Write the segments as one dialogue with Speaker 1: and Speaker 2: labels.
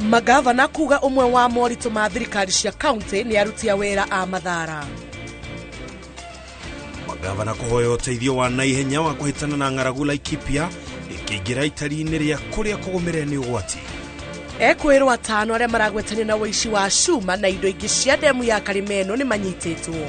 Speaker 1: Magavana kuga ũmwe wa moritũ ma thirikari cia kaunti nĩ aruti a wĩra a mathara.
Speaker 2: Magavana kũhoya ũteithio wa naihenya wa kũhĩtana na ng'aragu Laikipia ĩkĩingĩra itari-inĩ rĩa kũrĩa kũgũmĩre nĩ ũgwati.
Speaker 1: Ekwĩrwo atano arĩa maragwetanio na ũici wa cuma na indo ingĩ cia ndemu ya Karimeno nĩ manyitĩtwo.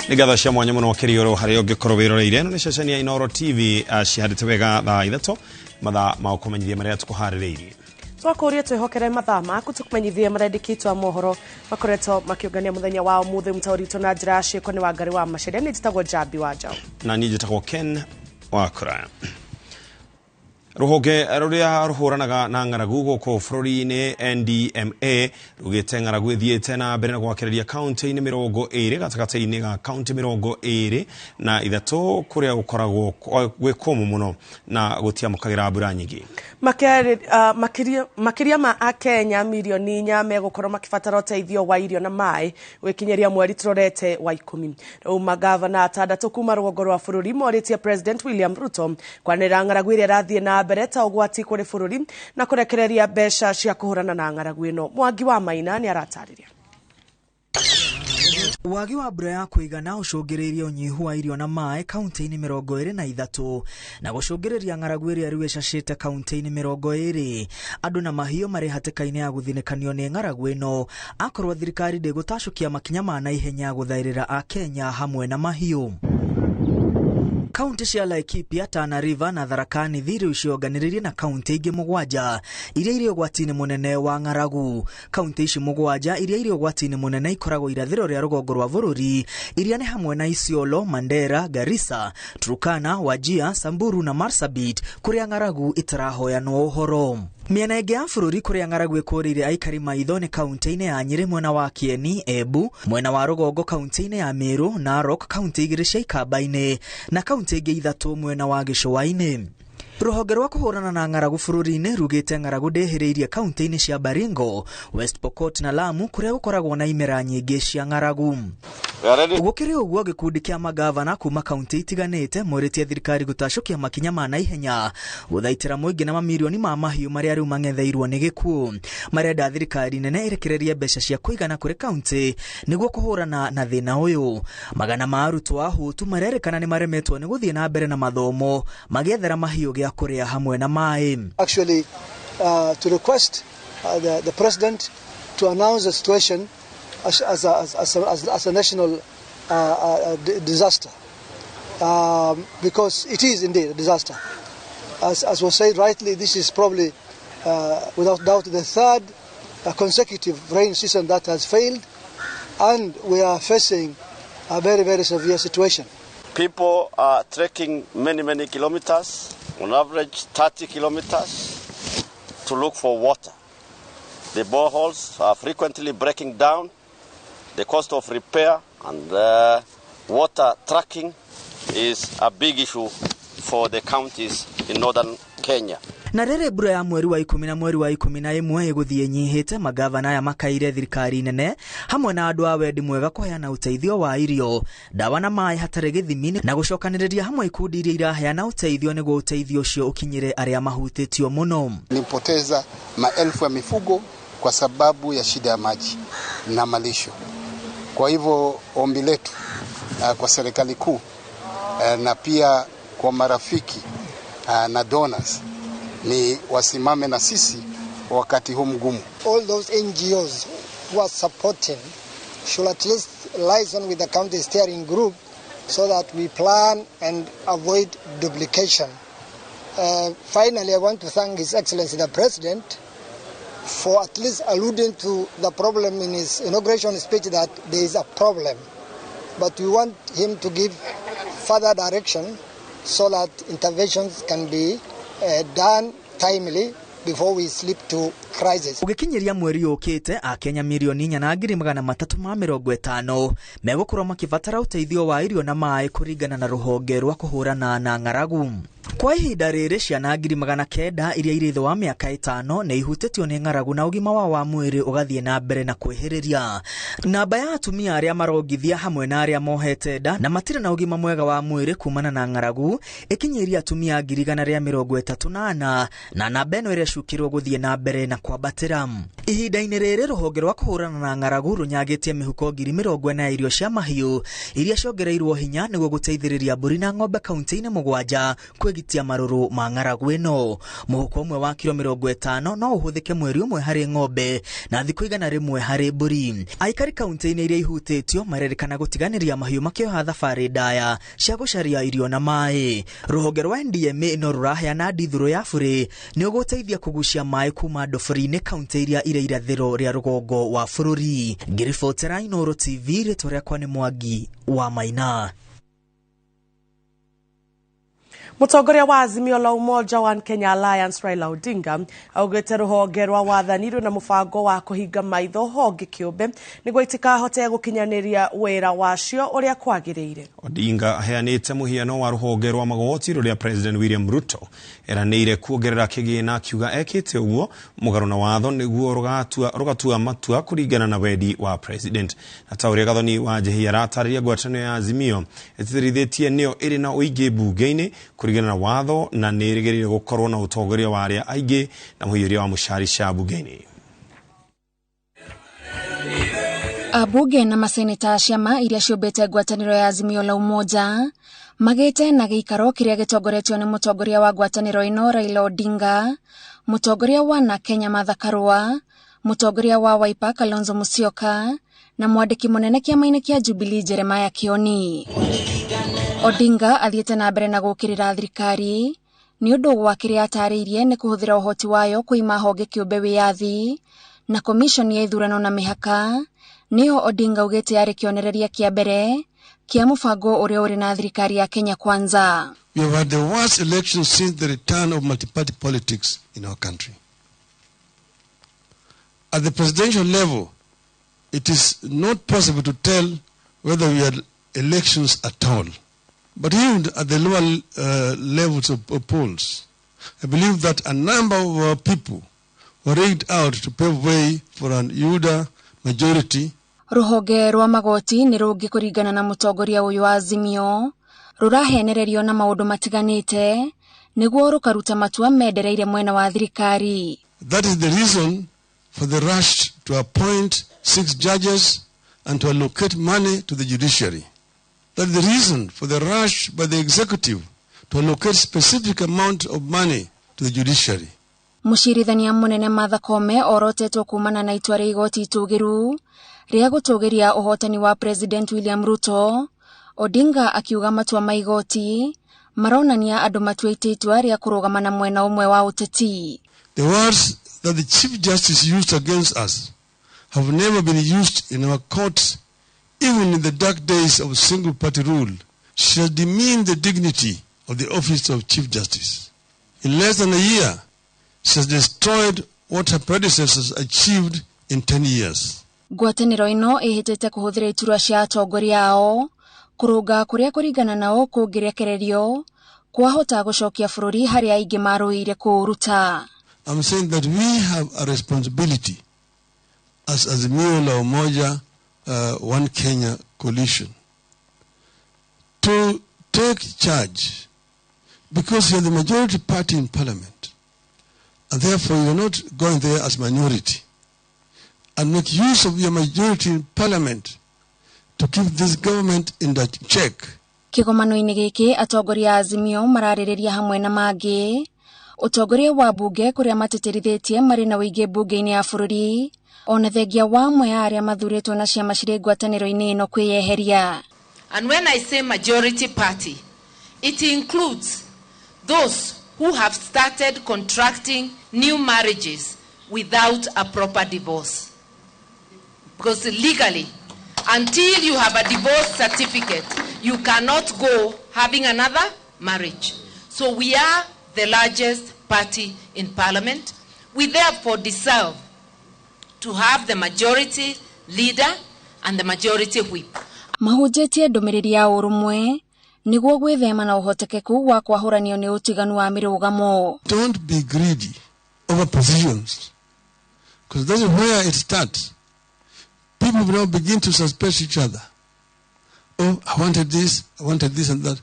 Speaker 2: Nĩ ngatho cia mwanya mũno kĩrĩ ũrũ harĩa ũngĩkorwo wĩroreire ĩno nĩ ceceni ya Inooro TV, cihandĩte wega thaa 3 mathaa ma ũkũmenyithia marĩa tũkũharĩrĩirie.
Speaker 1: Twakũrie twĩhokere mathaa maku tũkũmenyithie marendekĩtwo a mohoro makoretwo makĩũngania mũthenya wa ũmũthĩ. Mũtaũri witũ na njĩra ya ciĩko nĩ Wangari wa Macharia, niĩ njĩtagwo Njambi wa Njaũ.
Speaker 2: Na niĩ njĩtagwo Ken wa Kũraya. Rũhonge rũrĩa rũhũranaga na ng'aragu gũkũ bũrũri-inĩ NDMA rugĩte ng'aragu ĩthiĩte na mbere na gwakĩrĩria kaunti-inĩ 20 gatagatĩ-inĩ ga kaunti 23 kũrĩa gũkoragwo gwĩ kũmũ mũno na gũtiamũkagĩra mbura nyingĩ.
Speaker 1: Makĩria ma Akenya mirioni 4 megũkorwo makĩbatara ũteithio wa irio na maĩ gwĩkinyĩria mweri tũrorete wa 10. Rĩu magavana atandatũ kuma rũgongo rwa bũrũri morĩtie President William Ruto kwanĩrĩra ng'aragu ĩrĩa ĩrathiĩ na mbere ta ũgwati kũrĩ bũrũri na kũrekereria mbeca cia kũhũrana na ng'aragu ĩno. Mwangi wa Maina nĩ aratarĩria.
Speaker 3: Wagi wa mbura ya kũigana ũcũngĩrĩirie ũnyihu wa irio na maĩ kaunti-inĩ 23 na gũcũngĩrĩria ng'aragu ĩrĩa rĩu ĩcacĩte kaunti-inĩ 20. Andũ na mahiũ marĩ hatĩka-inĩ ya gũthinĩkanio nĩ ng'aragu ĩno akorwo thirikari ndĩgũtacũkia makinya ma naihenya gũthaĩrĩra Akenya hamwe na mahiũ. Kaunti cia Laikipia, Tana River na Tharaka Nithi rĩu cionganĩrĩirie na kaunti ingĩ 7 iria irĩ ũgwati-inĩ mũnene wa ng'aragu. Kaunti ici 7 iria irĩ ũgwati-inĩ mũnene ikoragwo irathĩro rĩa rũgongo rwa bũrũri, iria nĩ hamwe na Isiolo, Mandera, Garissa, Turkana, Wajir, Samburu na Marsabit kũrĩa ng'aragu itarahoyanwo ũhoro. Mĩena ĩngĩ ya bũrũri kũrĩa ng'aragu ĩkũrĩire aikari maitho nĩ kaunti-inĩ ya Nyĩrĩ mwena wa Kieni, Embu, mwena wa rũgongo kaunti-inĩ ya Meru, Narok, kaunti 2 cia Ikamba-inĩ na kaunti ingĩ 3 mwena wa Gĩcũa-inĩ. Rũhonge rwa kũhũrana na ng'aragu bũrũri-inĩ rugĩte ng'aragu ndĩhĩrĩirie kaunti-inĩ cia Baringo, West Pokot na Lamu kũrĩa gũkoragwo na imera nyingĩ cia ng'aragu. Gũkĩrĩ ũguo, gĩkundi kĩa magavana kuma kaunti itiganĩte morĩtie thirikari gũtacũkia makinya ma naihenya gũthaitĩra mũingĩ na mamirioni ma mahiũ marĩa rĩu mang'etheirwo nĩ gĩkuũ. Marenda thirikari nene ĩrekererie mbeca cia kũigana kũrĩ kaunti nĩguo kũhũrana na thĩna ũyũ. Magana ma arutwo a Hutu marerĩkana nĩ maremetwo nĩ gũthiĩ na mbere na mathomo magĩethera mahiũ gĩa kũrĩa hamwe na maĩ.
Speaker 4: Actually, to request the president to announce the situation as a national disaster, because it is indeed a disaster. As was said rightly, this is probably without doubt the third consecutive rain season that has failed, and we are facing a very, very severe situation.
Speaker 5: People are trekking many, many kilometers, on average 30 kilometers, to look for water. The boreholes are frequently breaking down. The cost of repair and water tracking is a big issue for the counties in northern Kenya.
Speaker 3: Na rĩrĩ mbura ya mweri wa 10 na mweri wa 11 ĩgũthiĩ ĩnyihĩte, magavana aya makaire thirikari nene hamwe na andũ a wendi mwega kũheana ũteithio wa irio, ndawa na maĩ hatarĩ gĩthimi na gũcokanĩrĩria hamwe ikundi iria iraheana ũteithio nĩguo ũteithio ũcio ũkinyĩre arĩa mahutĩtio mũno.
Speaker 6: Nilipoteza maelfu ya mifugo kwa sababu ya shida ya maji na malisho. Kwa hivyo ombi letu kwa serikali kuu na pia kwa marafiki na donors ni wasimame na sisi wakati huu mgumu.
Speaker 7: All those NGOs who are supporting should at least liaison with the county steering group so that we plan and avoid duplication. Finally, I want to thank His Excellency the President for at least alluding to the problem in his inauguration speech, that there is a problem. But we want him to give further direction so that interventions can be done timely before we slip to crisis.
Speaker 3: Ũgĩkinyĩria mweri ũkĩte, Akenya 4,350,000 megũkorwo makĩbatara ũteithio wa irio na maĩ kũringana na rũhonge rwa kũhũrana na ng'aragu. Kwa ihinda rĩrĩ, ciana 900,000 iria irĩ thĩ wa mĩaka 5 nĩ ihutĩtio nĩ ng'aragu na ũgima wao wa mwĩrĩ ũgathiĩ na mbere na kwĩhĩrĩria. Namba ya atumia arĩa marongithia hamwe na arĩa mohete nda na matirĩ na ũgima mwega wa mwĩrĩ kumana na ng'aragu ĩkinyĩirie atumia 134,000 na namba ĩno ĩrecukĩrwo gũthiĩ na mbere na kwambatĩra. Ihinda-inĩ rĩrĩ, rũhonge rwa kũhũrana na ng'aragu rũnyagĩtie mĩhuko 40,000 ya irio cia mahiũ iria ciongereirwo hinya nĩguo gũteithĩrĩria mbũri na ng'ombe kaunti-inĩ 7 kwĩgitia marũrũ ma ng'aragu ĩno. Mũhuko ũmwe wa kiro 50 no ũhũthĩke mweri ũmwe harĩ ng'ombe na thikũ 100 harĩ mbũri. Aikari kaunti-inĩ iria ihutĩtio marerĩkana gũtiganĩria mahiũ makĩoha thabarĩ ndaya cia gũcaria irio na maĩ. Rũhonge rwa NDMA no rũraheana ndithũrũ ya burĩ nĩ ũgũteithia kũgucia maĩ kuma ndobori-inĩ kaunti iria irĩ irathĩro rĩa rũgongo wa bũrũri. Ngĩribotera Inooro TV, rĩtwa rĩakwa nĩ Mwangi wa Maina.
Speaker 1: Mũtongoria wa Azimio la Umoja One Kenya Alliance Raila Odinga augĩte rũhonge rwa wathani rwĩna mũbango wa kũhinga maitho honge kĩũmbe nĩguo itikahote gũkinyanĩria wĩra wacio ũrĩa kwagĩrĩire.
Speaker 2: Odinga aheanĩte mũhiano wa rũhonge rwa magoti rũrĩa President William Ruto eranĩire kuongerera kĩgĩna, akiuga ekĩte ũguo mũgarũ na watho nĩguo rũgatua matua kũringana na wendi wa President. Na ta ũrĩa Gathoni wa Njihia aratarĩria, ngwatanĩro ya Azimio ĩtĩtĩrithĩtie nĩyo ĩrĩ na ũingĩ mbunge-inĩ kũringana na watho na nĩ ĩrĩgĩrĩire gũkorwo na ũtongoria wa arĩa aingĩ na mũiyũria wa mũcarica mbunge-inĩ.
Speaker 8: Ambunge na maseneta ciama iria ciũmbĩte ngwatanĩro ya Azimio la Umoja magĩte na gĩikaro kĩrĩa gĩtongoretio nĩ mũtongoria wa ngwatanĩro ĩno Raila Odinga, mũtongoria wa na Kenya Martha Karua, mũtongoria wa Wiper Kalonzo Musyoka na mwandĩki mũnene kĩama-inĩ kĩa Jubilee Jeremiah Kioni. Odinga athiĩte na mbere na gũũkĩrĩra thirikari nĩ ũndũ wa kĩrĩa atarĩirie nĩ kũhũthĩra ũhoti wayo kũima honge kĩũmbe wĩyathi na komishoni ya ithurano na mĩhaka nĩyo Odinga augĩte yarĩ kĩonereria kĩa mbere kĩa mũbango ũrĩa ũrĩ na thirikari ya Kenya Kwanza.
Speaker 9: We have had the worst election since the return of multi-party politics in our country. At the presidential level, it is not possible to tell whether we had elections at all. But even at the lower levels of polls, I believe that a number of our people were rigged out to pave way for an UDA majority.
Speaker 8: Rũhonge rwa magoti nĩ rũngĩ kũringana na mũtongoria ũyũ wa Azimio rũrahenererio na maũndũ matiganĩte nĩguo rũkaruta matua mendereire mwena wa thirikari.
Speaker 9: That is the reason for the rush to appoint 6 judges and to allocate money to the judiciary. That is the reason for the rush by the executive to allocate specific amount of money to the judiciary.
Speaker 8: Mũcirithania mũnene Martha Koome orotetwo kumana na itua rĩa igoti itũgĩru rĩa gũtũgĩria ũhotani wa President William Ruto. Odinga akiuga matua ma igoti maronania andũ matuĩte itua rĩa kũrũgama na mwena ũmwe wa ũteti.
Speaker 9: The words that the Chief Justice used against us have never been used in our courts, even in the dark days of single-party rule. She has demeaned the dignity of the office of Chief Justice. In less than a year, she has destroyed what her predecessors achieved in 10 years.
Speaker 8: Ngwatanĩro ĩno ĩhĩtĩte kũhũthĩra iturwa cia atongoria ao kũrũnga kũrĩa kũringana nao kũngĩrekererio kwahota gũcokia bũrũri harĩa aingĩ marũĩire kũũruta.
Speaker 9: I'm saying that we have a responsibility as Azimio la Umoja One Kenya coalition to take charge, because you are the majority party in parliament, and therefore you are not going there as minority, and make use of your majority in parliament to keep this government in the check.
Speaker 8: Kĩgomano-inĩ gĩkĩ atongoria a Azimio mararĩrĩria hamwe na mangĩ ũtongoria wa bunge kũrĩa matĩtĩrithĩtie marĩ na ũingĩ bunge-inĩ ya bũrũri ona thengia wa amwe a arĩa mathurĩtwo na ciama cirĩ ngwatanĩro-inĩ ĩno kwĩyeheria.
Speaker 10: And when I say majority party, it includes those who have started contracting new marriages without a proper divorce. Because legally, until you have a divorce certificate, you cannot go having another marriage. So we are the largest party in parliament. We therefore deserve to have the majority leader and the majority whip.
Speaker 8: Mahunjĩtie ndũmĩrĩri ya ũrũmwe nĩguo gwĩthema na ũhotekeku wa kwahũranio nĩ ũtiganu wa mĩrũgamo.
Speaker 9: Don't be greedy over positions, because that's where it starts. People now begin to suspect each other. Oh, I wanted this, I wanted this and that.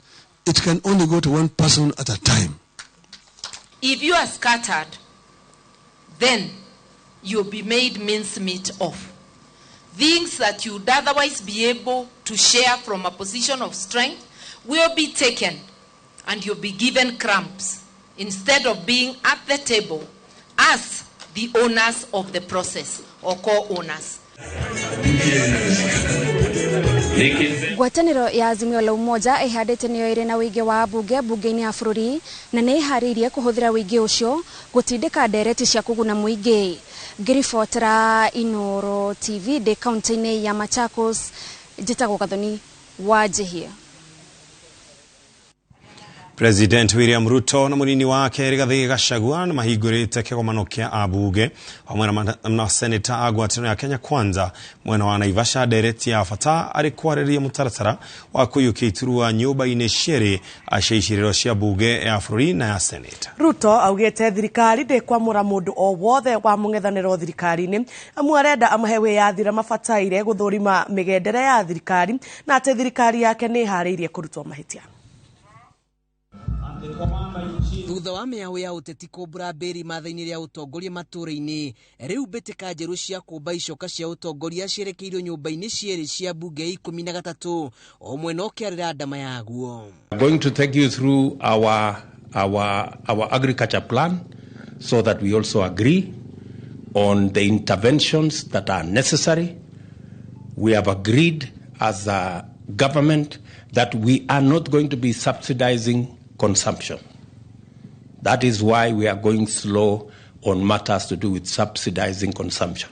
Speaker 9: It can only go to one person at a time.
Speaker 10: If you are scattered, then you'll be made mincemeat of. Things that you'd otherwise be able to share from a position of strength will be taken, and you'll be given crumbs instead of being at the table as the owners of the process or co-owners.
Speaker 8: Ngwatanĩro ya Azimio la Umoja ĩhandĩte nĩyo ĩrĩ na ũingĩ wa ambunge mbunge-inĩ ya bũrũri na nĩ ĩharĩirie kũhũthĩra ũingĩ ũcio gũtindĩka ndereti cia kũguna mũingĩ. Ngĩribotera Inooro TV ndĩ kaunti-inĩ ya Machakos, njĩtagwo Gathoni wa Njihia.
Speaker 2: President William Ruto na munini wake Rigathi Gachagua nĩmahingũrĩte kĩgomano kĩa ambunge hamwe na seneta a ngwatanĩro ya Kenya Kwanza mwena wa Naivasha ndereti ya bata arĩ kwarĩrĩria mũtaratara wa kũiyũkia iturwa nyũmba-inĩ cierĩ cia icirĩro cia mbunge ya bũrũri na ya seneta.
Speaker 1: Ruto augĩte thirikari ndĩkwamũra mũndũ o wothe wa mũng'ethanĩro thirikari-inĩ amu arenda amahe wĩyathi ũrĩa mabataire gũthũrima mĩgendere ya thirikari na atĩ thirikari yake nĩ ĩharĩirie kũrutwo mahĩtia.
Speaker 11: Thutha wa mĩahũ ya ũteti kũmbũra mbĩri matha-inĩ rĩa ũtongoria matũũra-inĩ, rĩu mbĩtĩka njerũ cia kũmba icoka cia ũtongoria cierekeirio nyũmba-inĩ cierĩ cia mbunge 13 o mwena ũkĩarĩra ndama yaguo.
Speaker 12: I'm going to take you through our agriculture plan so that we also agree on the interventions that are necessary. We have agreed as a government that we are not going to be subsidizing consumption. That is why we are going slow on matters to do with subsidizing consumption.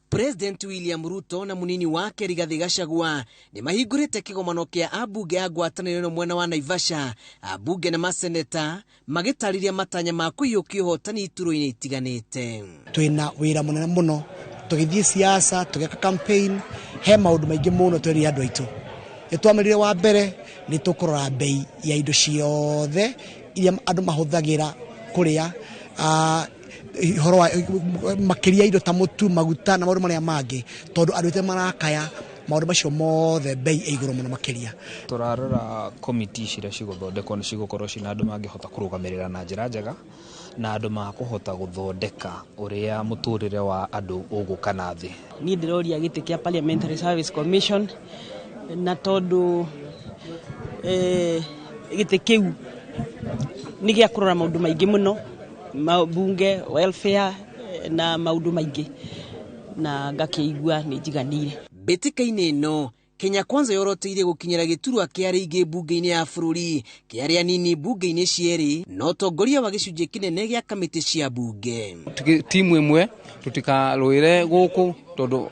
Speaker 11: President William Ruto na munini wake Rigathi Gachagua nĩ mahingũrĩte kĩgomano kĩa ambunge a ngwatanĩro ĩno mwena wa Naivasha, ambunge na maseneta magĩtarĩria matanya ma kũiyũkia ũhotani iturwa-inĩ itiganĩte.
Speaker 13: Twĩna wĩra mũnene mũno tũgĩthiĩ siasa, tũgĩka campaign, he maũndũ maingĩ mũno twerire andũ aitũ. Nĩtwamerire wa mbere nĩ tũkũrora bei ya indo ciothe iria andũ mahũthagĩra kũrĩa, ũhoro wa makĩria indo ta mũtu, maguta na maũndũ marĩa mangĩ, tondũ andũ aitũ marakaya maũndũ macio mothe bei ĩ igũrũ mũno makĩria.
Speaker 14: Tũrarora komiti ciria cigũthondekwo nĩ cigũkorwo cina andũ mangĩhota kũrũgamĩrĩra na njĩra njega na andũ makũhota gũthondeka ũrĩa mũtũrĩre wa andũ ũgũka na thĩ.
Speaker 15: Niĩ ndĩroria gĩtĩ kĩa Parliamentary Service Commission na tondũ gĩtĩ kĩu nĩ gĩa kũrora maũndũ maingĩ mũno, mabunge, welfare na maũndũ maingĩ, na ngakĩigua nĩ njiganĩire.
Speaker 11: Mbĩtĩka-inĩ ĩno Kenya Kwanza yoroteire gũkinyĩra gĩturwa kĩa arĩa aingĩ mbunge-inĩ ya bũrũri, kĩa arĩa anini mbunge-inĩ cierĩ, na ũtongoria wa gĩcunjĩ kĩnene gĩa kamĩtĩ cia mbunge.
Speaker 16: Timu ĩmwe tũtikarũĩre gũkũ tondũ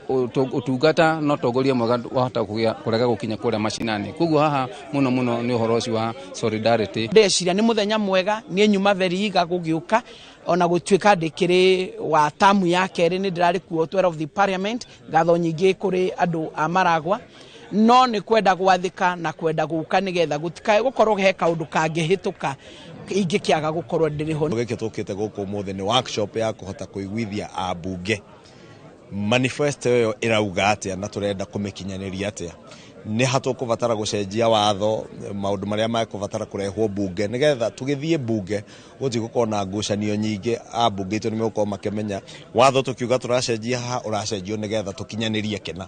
Speaker 16: ũtungata no ũtongoria mwega wahota kũrega gũkinya kũrĩa macinani. Koguo haha mũno mũno nĩ ũhoro ũcio wa solidarity.
Speaker 17: Ndeciria nĩ mũthenya mwega, niĩ nyuma very eager gũgĩũka, ona gũtuĩka ndĩkĩrĩ wa tamu ya kerĩ nĩ ndĩrarĩ kuo 12 of the parliament, ngatho nyingĩ kũrĩ andũ a Maragwa, no nĩ kwenda gwathĩka na kwenda gũka nĩgetha gũtikae gũkorwo he kaũndũ kangĩhĩtũka ingĩkĩaga gũkorwo ndĩrĩ ho.
Speaker 18: Gĩkĩ tũkĩte gũkũ ũmũthĩ nĩ workshop ya kũhota kũiguithia ambunge manifesto ĩyo ĩrauga atĩa na tũrenda kũmĩkinyanĩria atĩa. Nĩ ha tũkũbatara gũcenjia watho, maũndũ marĩa mekũbatara kũrehwo mbunge nĩgetha tũgĩthiĩ mbunge gũtigũkorwo na ngucanio nyingĩ. Ambunge aitũ nĩmegũkorwo makĩmenya watho tũkiuga tũracenjia haha ũracenjio nĩgetha tũkinyanĩrie kĩna.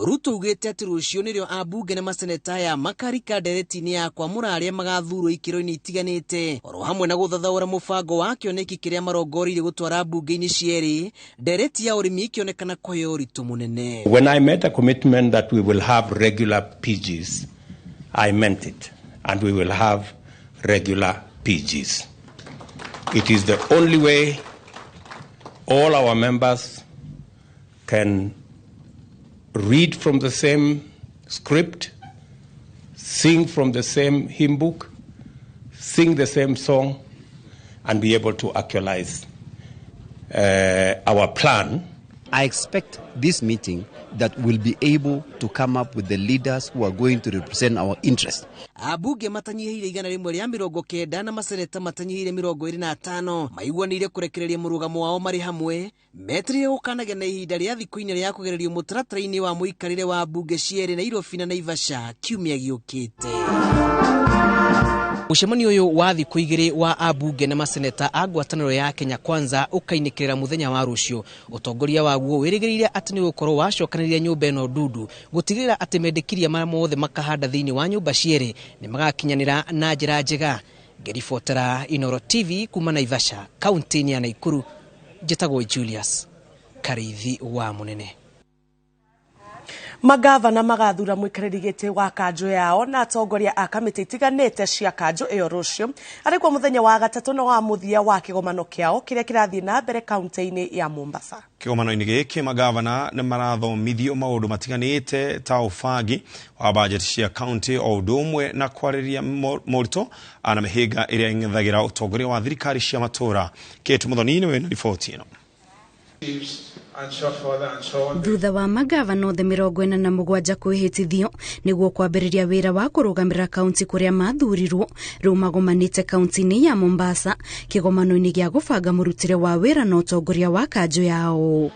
Speaker 11: Ruto augĩte atĩ rũciũ nĩrĩo ambunge na maseneta aya makarika ndereti-inĩ ya kwamũra arĩa magathurwo ikĩro-inĩ itiganĩte, oro hamwe na gũthathaũra mũbango wa kĩoneki kĩrĩa marongoreirie gũtwara mbunge-inĩ cierĩ, ndereti ya ũrĩmi ĩkĩonekana kũheo ũritũ mũnene.
Speaker 12: When I made a commitment that we will have regular PGs, I meant it, and we will have regular PGs. It is the only way all our members can read from the same script, sing from the same hymn book, sing the same song, and be able to actualize our plan.
Speaker 19: I expect this meeting that we'll be able to come up with the leaders who are going to represent our interests.
Speaker 11: Abunge matanyihĩire 190 na maseneta matanyihĩire 25 maiguanĩire kũrekereria mũrũgamo wao marĩ hamwe metirire gũkanagĩa na ihinda rĩa thikũ inya rĩa kũgererio mũtaratara-inĩ wa mũikarĩre wa mbunge cierĩ Nairobi na Naivasha kiumia gĩũkĩte. Mũcemanio ũyũ wa thikũ igĩrĩ wa abunge na maseneta a ngwatanĩro ya Kenya Kwanza ũkainĩkĩrĩra mũthenya wa rũciũ. Ũtongoria waguo wĩrĩgĩrĩire atĩ nĩ ũgũkorwo wacokanĩrĩria nyũmba ĩno ndundu gũtigĩrĩra atĩ mendekithia marĩa mothe makahanda thĩinĩ wa nyũmba cierĩ nĩ magakinyanĩra na njĩra njega. Ngĩribotera Inooro TV kuma Naivasha, kaunti-inĩ ya Naikuru, njĩtagwo Julius Kariithi wa Mũnene.
Speaker 1: Magavana magathura mwikarĩri gĩtĩ wa kanjũ yao na atongoria a kamĩtĩ itiganĩte cia kanjũ ĩyo rũciũ arĩ kuo mũthenya wa gatatũ na wa mũthia wa kĩgomano kĩao kĩrĩa kĩrathiĩ na mbere kaunti-inĩ ya Mombasa.
Speaker 2: Kĩgomano-inĩ gĩkĩ magavana nĩ marathomithio maũndũ matiganĩte ta ũbangi wa bajeti cia kaunti o ũndũ ũmwe na kwarĩrĩria moritũ na mĩhĩnga ĩrĩa ĩng'ethagĩra ũtongoria wa thirikari cia matũũra. Kate Muthoni nĩwe na riboti ĩno.
Speaker 20: Thutha wa magavana othe 47 kwĩhĩtithio nĩguo kwambĩrĩria wĩra wa kũrũgamĩrĩra kaunti kũrĩa mathurirwo, rĩu magomanĩte kaunti-inĩ ya Mombasa kĩgomano-inĩ gĩa gũbanga mũrutĩre wa wĩra na ũtongoria wa kanjũ yao.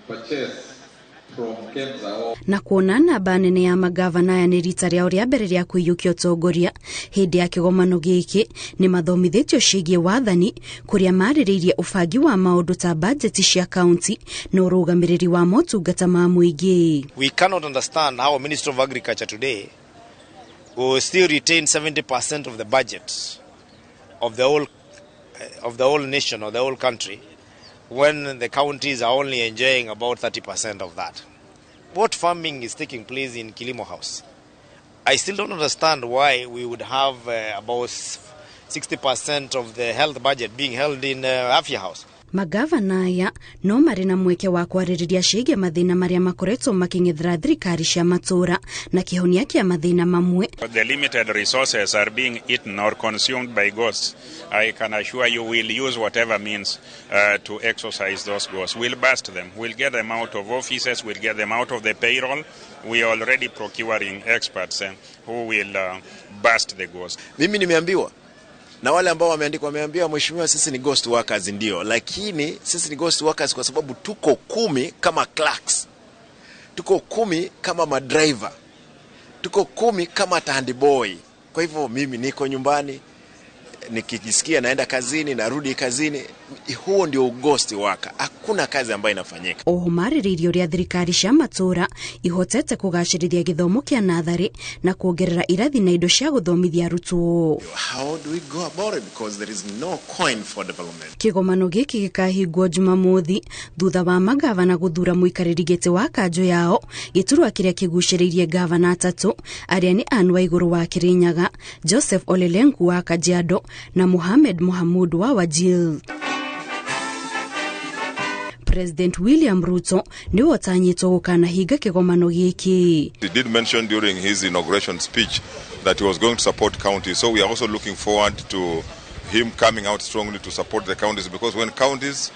Speaker 20: Na kuona namba nene ya magavana aya nĩ rita rĩao rĩa mbere rĩa kũiyũkia ũtongoria hĩndĩ ya kĩgomano gĩkĩ nĩ mathomithĩtio ciĩgiĩ wathani kũrĩa marĩrĩirie ũbangi wa maũndũ ta bajeti cia kaunti na ũrũgamĩrĩri wa motungata ma mũingĩ.
Speaker 21: We cannot understand how a Minister of Agriculture today will still retain 70% of the budget of the whole nation or the whole country when the counties are only enjoying about 30% of that. What farming is taking place in Kilimo House? I still don't understand why we would have about 60% of the health budget being held in Afya House.
Speaker 20: Magavana aya no marĩ na mweke wa kwarĩrĩria ciĩgiĩ mathĩna marĩa makoretwo makĩng'ethera thirikari cia matũũra na kĩhonia kĩa mathĩna mamwe.
Speaker 22: The limited resources are being eaten or consumed by ghosts. I can assure you we'll use whatever means to exercise those ghosts. We'll bust them. We'll get them out of offices. We'll get them out of the payroll. We are already procuring experts who will bust the ghosts.
Speaker 18: Mimi nimeambiwa na wale ambao wameandikwa wameambiwa, mheshimiwa, sisi ni ghost workers ndio, lakini sisi ni ghost workers kwa sababu tuko 10 kama clerks, tuko 10 kama madriver, tuko 10 kama tandiboy. Kwa hivyo mimi niko nyumbani nikijisikia naenda kazini, narudi kazini. Huo ndio ghost worker. Hakuna kazi ambayo inafanyika.
Speaker 20: Oho marĩrĩirie ũrĩa thirikari cia matũũra ihotete kũgacĩrithia gĩthomo kĩa natharĩ na kuongerera irathi na indo cia gũthomithia arutwo.
Speaker 18: How do we go about it? Because there is no coin for development.
Speaker 20: Kĩgomano gĩkĩ gĩkahingwo Jumamothi thutha wa magavana gũthura mũikarĩri gĩtĩ wa kanjũ yao, gĩturwa kĩrĩa kĩgucĩrĩirie gavana atatũ arĩa nĩ Anne Waigũrũ wa Kirinyaga, Joseph Ole Lenku wa Kajiado na Mohamed Mohamud wa Wajir. President William Ruto niwe ũtanyĩtwo gũkanahinga kĩgomano gĩkĩ.
Speaker 23: He did mention during his inauguration speech that he was going to support counties. So we are also looking forward to him coming out strongly to support the counties, because when counties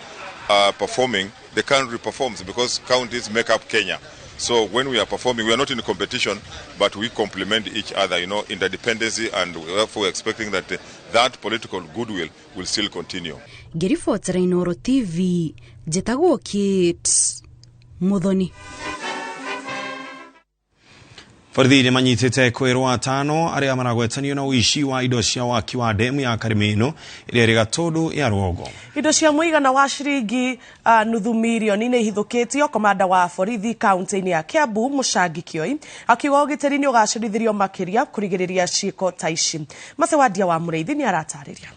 Speaker 23: are performing, the country performs, because counties make up Kenya. So when we are performing, we are not in competition, but we complement each other, you know, interdependency, and therefore we're expecting that that political goodwill will still continue.
Speaker 20: Ngĩribotera Inooro TV, njĩtagwo Kate Muthoni.
Speaker 2: Borithi nĩ manyitĩte kwĩrwo atano arĩa maragwetanio na ũici wa indo cia waki wa demu ya Karimeno ĩrĩa ĩrĩ Gatũndũ ya Rũgongo.
Speaker 1: Indo cia mũigana wa ciringi nuthu mirioni nĩ ihithũkĩtio. Komanda wa borithi kaunti-inĩ ya Kiambu Mũcangi Kĩoi akiuga ũgitĩri nĩ ũgacĩrithirio makĩria kũrigĩrĩria ciĩko ta ici. Macewandia wa Mũrĩithi nĩ aratarĩria.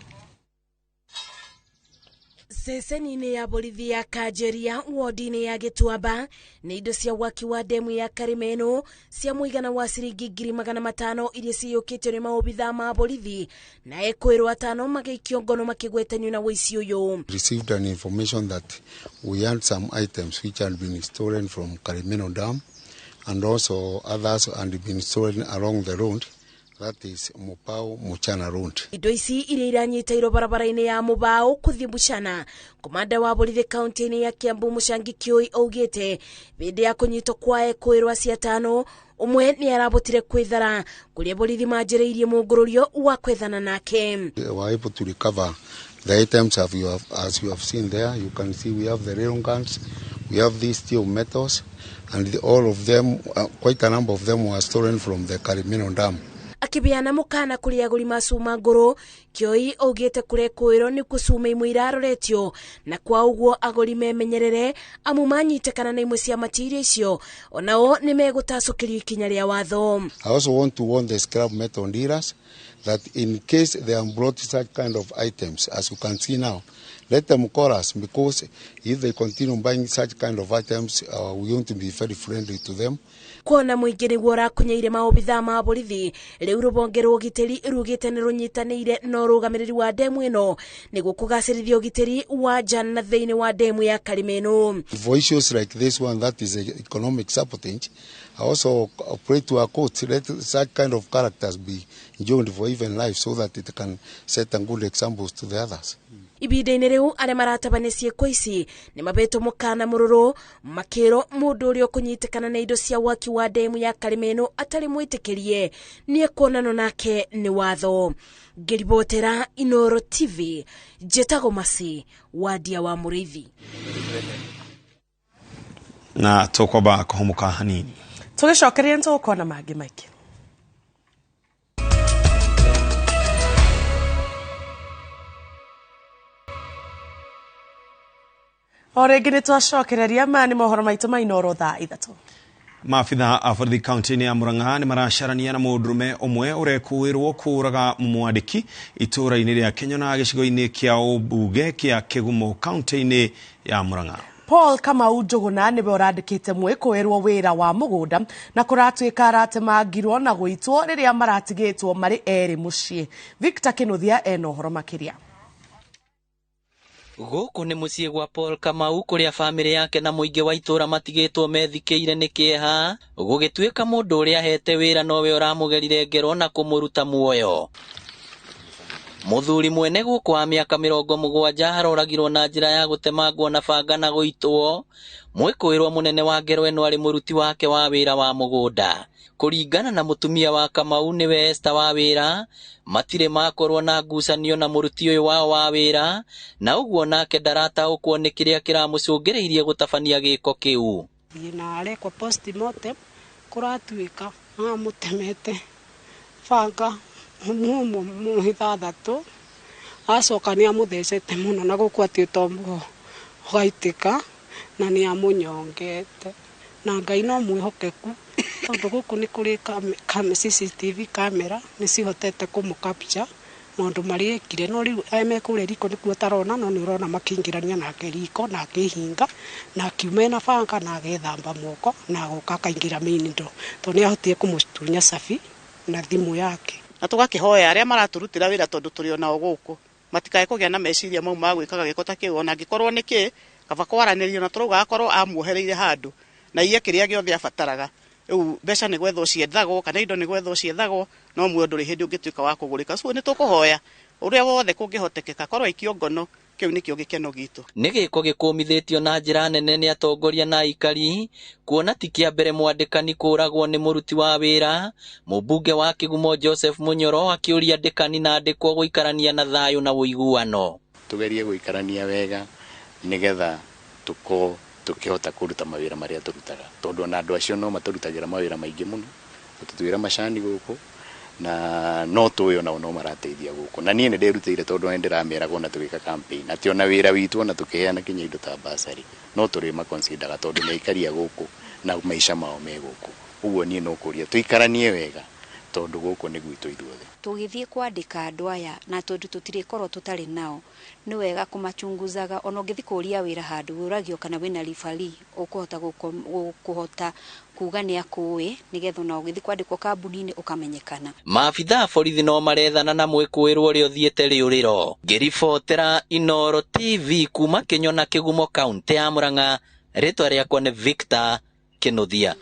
Speaker 24: Ceceni-inĩ ya borithi ya Kanjeria wodi-inĩ ya Gĩtuamba nĩ indo cia waki wa demu ya Karimeno cia mũigana wa ciringi 500,000 iria ciyũkĩtio nĩ maobithaa ma borithi na ekwĩrwo atano magĩikio ngono makĩgwetanio na ũici ũyũ.
Speaker 6: Received an information that we had some items which had been stolen from Karimeno Dam and also others had been stolen along the road That is Mupao Muchana Road.
Speaker 24: Indo ici iria iranyitairwo barabara-inĩ ya Mubao kuthie Muchana. Komanda wa borithi kaunti-inĩ ya Kiambu Muchangi Kioi augĩte hĩndĩ ya kũnyitwo kwa ekũĩrwo acio atano ũmwe nĩ arabotire kwĩthara kũrĩa borithi manjĩrĩirie mũngũrũrio wa kwethana nake.
Speaker 6: We were able to recover the items as you have seen there. You can see we have the rail guns, we have these steel metals, and all of them, quite a number of them were stolen from the Karimino Dam.
Speaker 24: Akibiana mukana kuri aguri macuma nguru Kioi augite kurekwirwo ni kucuma imwe iraroretio na kwa uguo aguri memenyerere amu manyitikana na imwe cia matiria icio onao ni megutacukirio ikinya ria watho.
Speaker 6: I also want to warn the scrap metal dealers that in case they have brought such kind of items, as you can see now, let them call us, because if they continue buying such kind of items, we want to be very friendly to them.
Speaker 24: Kuona muingi niguo urakunyeire maobithaa ma borithi riu rubonge rwa ugitiri rugite ni runyitanire na urugamiriri wa demu ino niguo kugacirithia ugitiri wa nja na thiini wa demu ya Karimeno.
Speaker 6: For issues like this one, that is economic sabotage, I also pray to our court, let such kind of characters be enjoined for even life so that it can set a good examples to the others.
Speaker 24: Ibinda-inĩ rĩu arĩa maratabania ciĩko ici nĩ mabetwo mũkana mũrũrũ makĩrwo mũndũ ũrĩa ũkũnyitĩkana na indo cia waki wa demu ya Karimeno atarĩ mwĩtĩkĩrie nĩ ekuonanwo nake nĩ watho. Ngĩribotera Inooro TV, njĩtagwo Masi Wadia wa Mũrĩithi.
Speaker 2: Na tũkwamba kũhũmũka hanini
Speaker 1: tũgĩcokeria nĩ tũgũkorwo na mangĩ maingĩ. O rĩngĩ nĩ twacokereria maya nĩ mohoro maitũ ma Inooro thaa 3.
Speaker 2: Maabitha a borithi kaunti-inĩ ya Murang'a nĩ maracarania na mũndũrũme ũmwe ũrekũĩrwo kũũraga mwandĩki itũũra-inĩ rĩa Kĩnyona gĩcigo-inĩ kĩa ũmbunge kĩa Kĩgumo kaunti-inĩ ya Murang'a.
Speaker 1: Paul Kamau Njuguna nĩwe ũrandĩkĩte mwĩkũĩrwo wĩra wa mũgũnda na kũratuĩka aratemangirwo na gũitwo rĩrĩa maratigĩtwo marĩ erĩ mũciĩ. Victor Kĩnuthia ena ũhoro makĩria.
Speaker 3: Gũkũ nĩ mũciĩ gwa Paul Kamau kũrĩa bamĩrĩ yake na mũingĩ wa itũũra matigĩtwo methikĩire nĩ kĩeha gũgĩtuĩka mũndũ ũrĩa ahete wĩra nowe ũramũgerire ngero na kũmũruta muoyo. Mũthuri mwene gũkũ wa mĩaka 70 aroragirwo na njĩra ya gũtemangwo na banga na gũitwo. Mwĩkũĩrwo mũnene wa ngero ĩno arĩ mũruti wake wa wĩra wa mũgũnda. Kũringana na mũtumia wa Kamau nĩwe Esther wa wĩra, matirĩ makorwo na ngucanio na mũruti ũyũ wao wa wĩra, na ũguo nake ndarataũkwo nĩ kĩrĩa kĩramũcũngĩrĩirie gũtabania gĩko kĩu.
Speaker 4: Na arekwo postmortem kũratuĩka amũtemete banga mumo ithathatũ acoka nĩ amũthecete mũno na gũkũ atĩ ũtombo ũgaitĩka na nĩ amũnyongete na Ngai no mwĩhokeku tondũ gũkũ nĩ kũrĩ CCTV camera nĩ cihotete kũmũ capture maũndũ marĩa ekire no rĩu aya me kũrĩa riko nĩkuo ũtarona no nĩ ũrona makĩingĩrania nake riko na akĩhinga na akiuma ena banga na agethamba moko na agoka akaingĩra main door tondũ nĩ ahotire kũmũtunya cabi na thimũ yake.
Speaker 5: Na tũgakĩhoya arĩa maraturutĩra wĩra tondũ tũrĩ onao gũkũ matikae kũgĩa na meciria mau ma gwĩkaga gĩko ta kĩu ona angĩkorwo nĩ kĩ kaba kwaranĩrio na tũrauga akorwo amuohereire handũ na iye kĩrĩa gĩothe abataraga rĩu mbeca nĩ gwethwo ciethagwo kana indo nĩ gwethwo ciethagwo no muoyo ndũrĩ hĩndĩ ũngĩtuĩka wa kũgũrĩka. So nĩ tũkũhoya ũrĩa wothe kũngĩhotekeka korwo aikio ngono kĩu nĩkĩo gĩkeno gitũ.
Speaker 3: Nĩ gĩko gĩkũmithĩtio na njĩra nene nĩ atongoria na aikari kuona ti kĩa mbere mwandĩkani kũragwo nĩ mũruti wa wĩra. Mũmbunge wa Kĩgumo Joseph Munyoro akĩũria andĩkani na andĩkwo gũikarania na thayũ na ũiguano.
Speaker 7: Tũgerie gũikarania wega nĩgetha tũkorwo tũkĩhota kũruta mawĩra marĩa tũrutaga tondũ ona andũ acio no matũrutagĩra mawĩra maingĩ mũno tũtuĩra macani gũkũ na no tũĩ onao no marateithia gũkũ na niĩ nĩ ndĩrutĩire tondũ nĩ ndĩrameraga ona tũgĩka campaign atĩ ona wĩra witũ ona tũkĩheana kinya indo ta basari no tũrĩ maconsideraga tondũ nĩ aikaria gũkũ na maica mao me gũkũ. Ũguo niĩ no kũria tũikaranie wega tondũ gũkũ nĩ gwitũ ithuothe.
Speaker 25: Tũgĩthiĩ kwandĩka andũ aya na tondũ tũtirĩkorwo tũtarĩ nao nĩ wega kũmachunguzaga ona ũngĩthiĩ kũũria wĩra handũ ũragio kana wĩna referee ũkũhota kũhota kuga nĩ akũĩ nĩgetha ona ũgĩthiĩ kwandĩkwo kambuni-inĩ ũkamenyekana.
Speaker 3: Maabitha a borithi no marethana na mwĩkũĩrwo ũrĩa ũthiĩte rĩũrĩro. Ngĩribotera Inooro TV kuma Kĩnyona Kĩgumo kaunti ya Murang'a, rĩtwa rĩakwa nĩ Victor Kĩnuthia.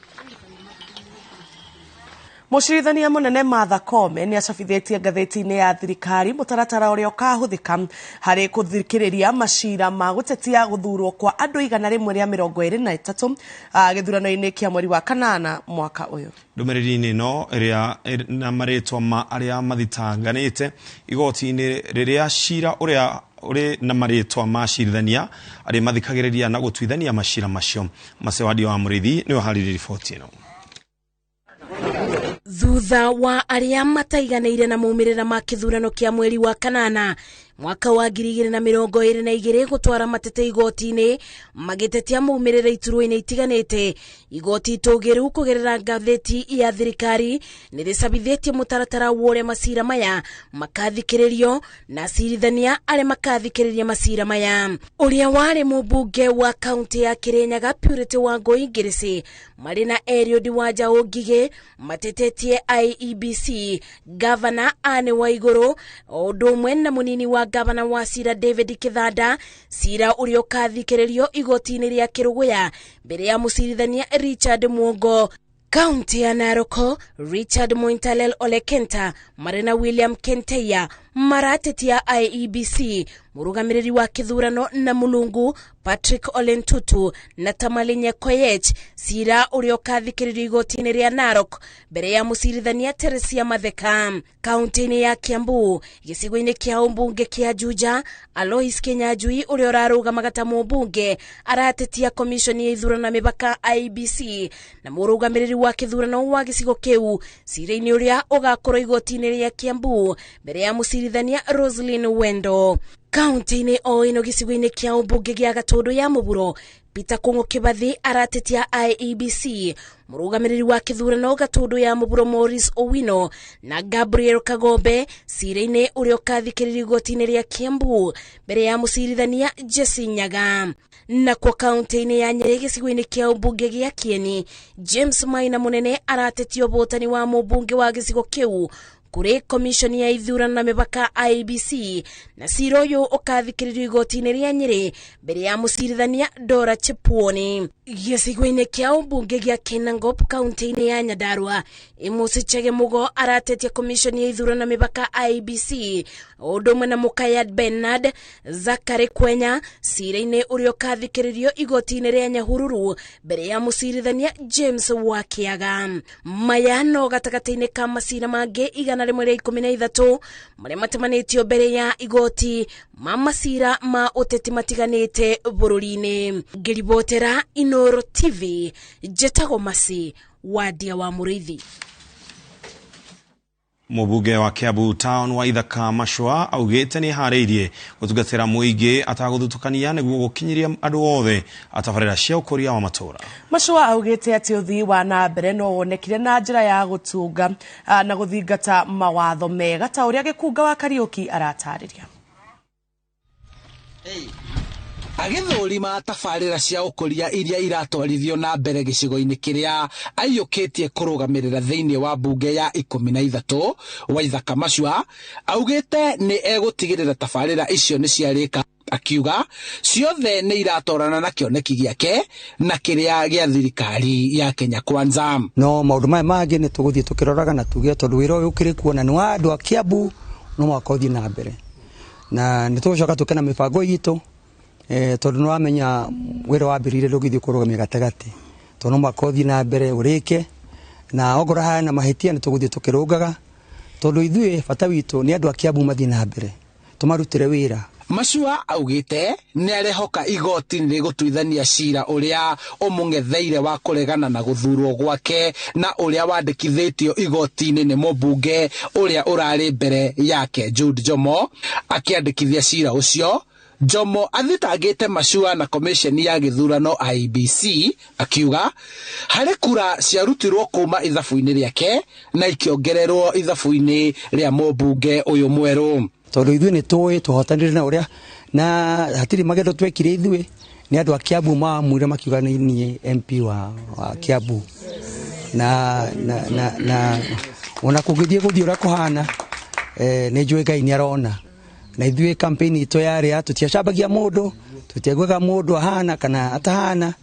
Speaker 1: Mũcirithania mũnene Martha Koome nĩ acabithĩtie ngathĩti-inĩ ya thirikari mũtaratara ũrĩa ũkahũthĩka harĩ kũthikĩrĩria macira ma gũtetia gũthurwo kwa andũ 123 gĩthurano-inĩ kĩa mweri wa kanana mwaka ũyũ.
Speaker 2: Ndũmĩrĩri-inĩ ĩno ĩrĩa na marĩtwa ma arĩa mathitanganĩte igoti-inĩ rĩrĩa cira ũrĩa ũrĩ na marĩtwa ma acirithania arĩa mathikagĩrĩria na gũtuithania macira macio. Macewadio wa Mũrĩithi nĩwe ũharĩirie riboti ĩno.
Speaker 24: Thutha wa arĩa mataiganĩire na maumĩrĩra ma kĩthurano kĩa mweri wa kanana mwaka wa 2022 gũtwara matete igoti-inĩ magĩtetia maumĩrĩra iturwa-inĩ itiganĩte, igoti itũgĩru kũgerera ngathĩti ya thirikari nĩ rĩcabithĩtie mũtaratara wa ũrĩa macira maya makathikĩrĩrio na acirithania arĩa makathikĩrĩria macira maya. Ũrĩa warĩ mũmbunge wa kaunti ya Kirinyaga Purity Wangũi Ngĩrĩcĩ marĩ na Eliud Wanjaũ Ngigĩ matetetie IEBC, Gavana Anne Waigũrũ o ũndũ ũmwe na mũnini wa Gavana wa Cira David Kithanda, cira ũrĩa ũkathikĩrĩrio igoti-inĩ rĩa Kĩrũgũya mbere ya mũcirithania Richard Mwongo. Kaunti ya Narok, Richard Mointalel Ole Kenta marĩ na William Kenteya maratetia IEBC, mũrũgamĩrĩri wa kĩthurano na Mulungu Patrick Ole Ntutu na Tamalinye Koyech, cira ũrĩa ũkathikĩrĩrio igoti-inĩ rĩa Narok mbere ya mũcirithania Teresia Matheka. Kaunti-inĩ ya Kiambu, gĩcigo-inĩ kĩa ũmbunge kĩa Juja, Alois Kinyanjui ũrĩa ũrarũgamaga ta mũmbunge aratetia komishoni ya ithurano na mĩbaka IEBC na mũrũgamĩrĩri wa kĩthurano wa gĩcigo kĩu cira-inĩ ũrĩa ũgakorwo igoti-inĩ rĩa Kiambu mbere ya mũcirithania Roslyn Wendo. Kaunti-inĩ o ĩno gĩcigo-inĩ kĩa ũmbunge gĩa Gatũndũ ya Mũburo, Peter Kũng'ũ Kĩbathi aratetia IEBC, mũrũgamĩrĩri wa kĩthurano Gatũndũ ya Mũburo Maurice Owino na Gabriel Kagombe cira-inĩ ũrĩa ũkathikĩrĩrio igoti-inĩ rĩa Kiambu mbere ya mũcirithania Jesse Nyaga. Nakuo kaunti-inĩ ya Nyĩrĩ gĩcigo-inĩ kĩa ũmbunge gĩa Kieni, James Maina Mũnene aratetia ũbũtani wa mũmbunge wa gĩcigo kĩu kũrĩ komishoni ya ithurano na mĩbaka IEBC, na cira ũyũ ũkathikĩrĩrio igoti-inĩ rĩa Nyĩrĩ mbere ya mũcirithania Dora Chepuoni. Gĩcigo-inĩ kĩa ũmbunge gĩa Kinangop kaunti-inĩ ya Nyandarua, Amos Chege Mugo aratetia komishoni ya ithurano na mĩbaka IEBC o ũndũ ũmwe na Mukaya Bernard Zakary Kwenya cira-inĩ ũrĩa ũkathikĩrĩrio igoti-inĩ rĩa Nyahururu mbere ya mũcirithania James Wakiaga. Maya no gatagatĩ-inĩ ka macira mangĩ 113 marĩa matemanĩtio mbere ya igoti ma macira ma ũteti matiganĩte bũrũri-inĩ. Ngĩribotera Inoro TV, njetagwo Masi Wadia wa Mũrĩithi.
Speaker 2: Mũmbunge wa Kiambu Town wa Ithaka Machua augĩte nĩ harĩirie gũtungatĩra mũingĩ atagũthutũkania nĩguo gũkinyĩria andũ othe atabarĩra cia ũkũria wa matũũra.
Speaker 1: Machua augĩte atĩ ũthii wa na mbere no wonekire na njĩra ya gũtunga na gũthingata mawatho mega ta ũrĩa Gĩkunga wa Kariũki aratarĩria.
Speaker 8: Agĩthũrima tabarĩra cia ũkũria iria iratwarithio na mbere gĩcigo-inĩ kĩrĩa aiyũkĩtie kũrũgamĩrĩra thĩinĩ wa mbunge ya 13 Waithaka Machua augĩte nĩ egũtigĩrĩra tabarĩra icio nĩ ciarĩka, akiuga ciothe nĩ iratwarana na kĩoneki gĩake na kĩrĩa gĩa thirikari ya Kenya Kwanza.
Speaker 9: No maũndũ maya mangĩ nĩ tũgũthiĩ tũkĩroraga na tuge tondũ wĩra ũyũ ũkĩrĩ kuo na nĩ wa andũ a Kiambu no mũhaka ũthiĩ na mbere, na nĩ tũgũcoka tũke na mĩbango itũ tondũ nĩ wamenya wĩra wambĩrĩire ndũngĩthiĩ kũrũgamia gatagatĩ, tondũ no mũhaka ũthiĩ na mbere ũrĩke, na ongorwo hena mahĩtia nĩ tũgũthiĩ tũkĩrũngaga, tondũ ithuĩ bata witũ nĩ andũ a Kiambu mathiĩ na mbere tũmarutĩre wĩra.
Speaker 8: Machua augĩte nĩ arehoka igoti nĩ rĩgũtuithania cira ũrĩa ũmũng'etheire wa kũregana na gũthurwo gwake na ũrĩa wandĩkithĩtio igoti-inĩ nĩ mũmbunge ũrĩa ũrarĩ mbere yake Jude Jomo. Akĩandĩkithia cira ũcio, Jomo athitangĩte Machua na komisheni ya gĩthurano IEBC akiuga harĩ kura ciarutirwo kuma ithabu-inĩ rĩake na ikĩongererwo ithabu-inĩ rĩa mũmbunge ũyũ mwerũ.
Speaker 9: Tondũ ithuĩ nĩ tũĩ tũhotanire na ũrĩa na hatirĩ magendo twekire ithuĩ, nĩ andũ a Kiambu maamũire makiuga nĩ niĩ MP wa Kiambu, na na na ona kũngĩthiĩ gũthiĩ ũrĩa kũhana nĩ njũĩ Ngai nĩ arona. Na ithuĩ campaign itũ yarĩ tũtiacambagia mũndũ, tũtiaguaga mũndũ ahana kana atahana,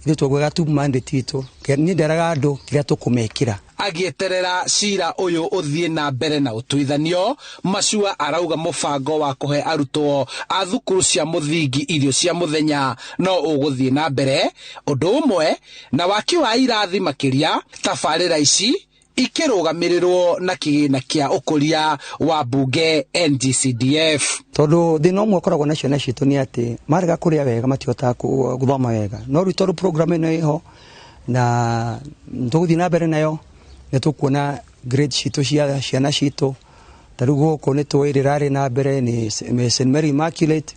Speaker 9: ithuĩ twaguaga tu mandate itũ. Niĩ nderaga andũ kĩrĩa tũkũmekĩra.
Speaker 8: Agĩeterera cira ũyũ ũthiĩ na mbere na ũtuithanio, Macua arauga mũbango wa kũhe arutwo a thukuru cia mũthingi irio cia mũthenya no ũgũthiĩ na mbere, ũndũ ũmwe na waki wa irathi makĩria tabarĩra ici ikĩrũgamĩrĩrwo na kĩgĩna kĩa ũkũria wa bunge NGCDF.
Speaker 9: Tondũ thĩna ũmwe ũkoragwo na ciana citũ nĩ atĩ marega kũrĩa wega matihotaga gũthoma wega, no rĩu tondũ program ĩno ĩho na tũgũthiĩ na mbere nayo, nĩ tũkuona grade citũ cia ciana citũ. Ta rĩu gũkũ nĩ tũĩ rĩrarĩ na mbere nĩ St Mary Immaculate,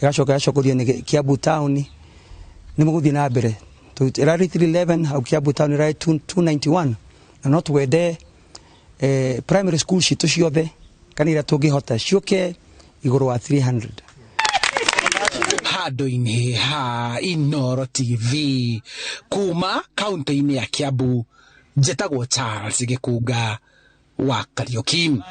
Speaker 9: ĩgacoka ĩgacokerio nĩ Kiambu Town, nĩ mũgũthiĩ na mbere. Ĩrarĩ 311 hau Kiambu Town ĩrarĩ 291, na no twende primary school citũ ciothe kana iria tũngĩhota ciũke igũrũ wa 300.
Speaker 8: Handũ-inĩ ha Inooro TV kuma kaunti-inĩ ya Kiambu, njĩtagwo Charles Gĩkunga wa Kariuki.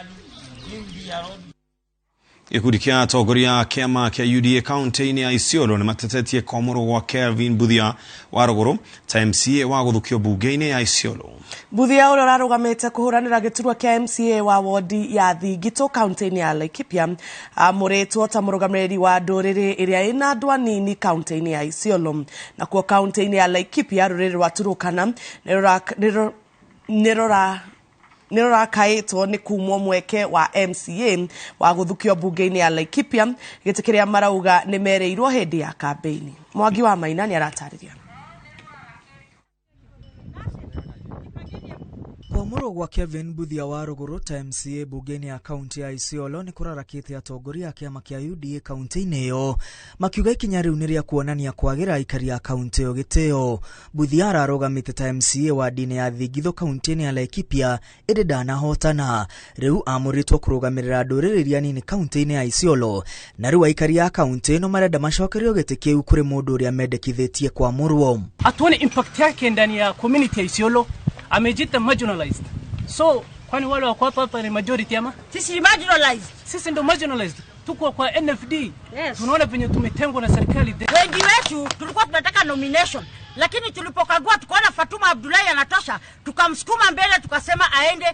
Speaker 2: Gĩkundi kĩa atongoria a kĩama kĩa UDA kaunti-inĩ ya Isiolo nĩ matetetie kwamũrwo gwa Kelvin Mbuthia wa Rũgũrũ ta MCA wa gũthukio bunge-inĩ ya Isiolo.
Speaker 1: Mbuthia ũrĩa ũrarũgamĩte kũhũranĩra gĩturwa kĩa MCA wa wodi ya Thingitũ kaunti-inĩ ya Laikipia amũrĩtwo ta mũrũgamĩrĩri wa ndũrĩrĩ ĩrĩa ĩna andũ anini kaunti-inĩ ya Isiolo. Nakuo kaunti-inĩ ya Laikipia rũrĩrĩ rwa Turukana nĩ rũrakaĩtwo nĩ kumwo mweke wa MCA wa gũthukio bunge-inĩ ya Laikipia, gĩtĩ kĩrĩa marauga nĩ merĩirwo hĩndĩ ya kambĩini. Mwangi wa Maina nĩ aratarĩria.
Speaker 10: Kwamũrwo gwa Kevin Mbuthia wa Rũgũrũ ta MCA bunge-inĩ ya kaunti ya Isiolo nĩ kũrarakĩte atongoria a kĩama kĩa UDA kaunti-inĩ ĩyo, makiuga ikinya rĩu nĩ rĩa kuonania kwagĩra aikari a kaunti ĩyo gĩtĩo. Mbuthia ararũgamĩte ta MCA wadi-inĩ ya Thingitho kaunti-inĩ ya Laikipia ĩndĩ ndanahotana. Rĩu amũrĩtwo kũrũgamĩrĩra ndũrĩrĩ iria nini kaunti-inĩ ya Isiolo, na rĩu aikari a kaunti ĩno marenda macokerio gĩtĩ kĩu kũrĩ mũndũ ũrĩa mendekithĩtie kwamũrwo.
Speaker 13: Hatuoni impact yake ndani ya community ya Isiolo. Amejita marginalized. So, kwani wale wako hapa ni majority ama?
Speaker 14: Sisi ni marginalized.
Speaker 13: Sisi ndo marginalized. Tuko kwa NFD.
Speaker 14: Yes.
Speaker 13: Tunaona venye tumetengwa na serikali.
Speaker 14: Wengi wetu tulikuwa tunataka nomination, lakini tulipokagua tukaona Fatuma Abdullahi anatosha, tukamsukuma mbele tukasema aende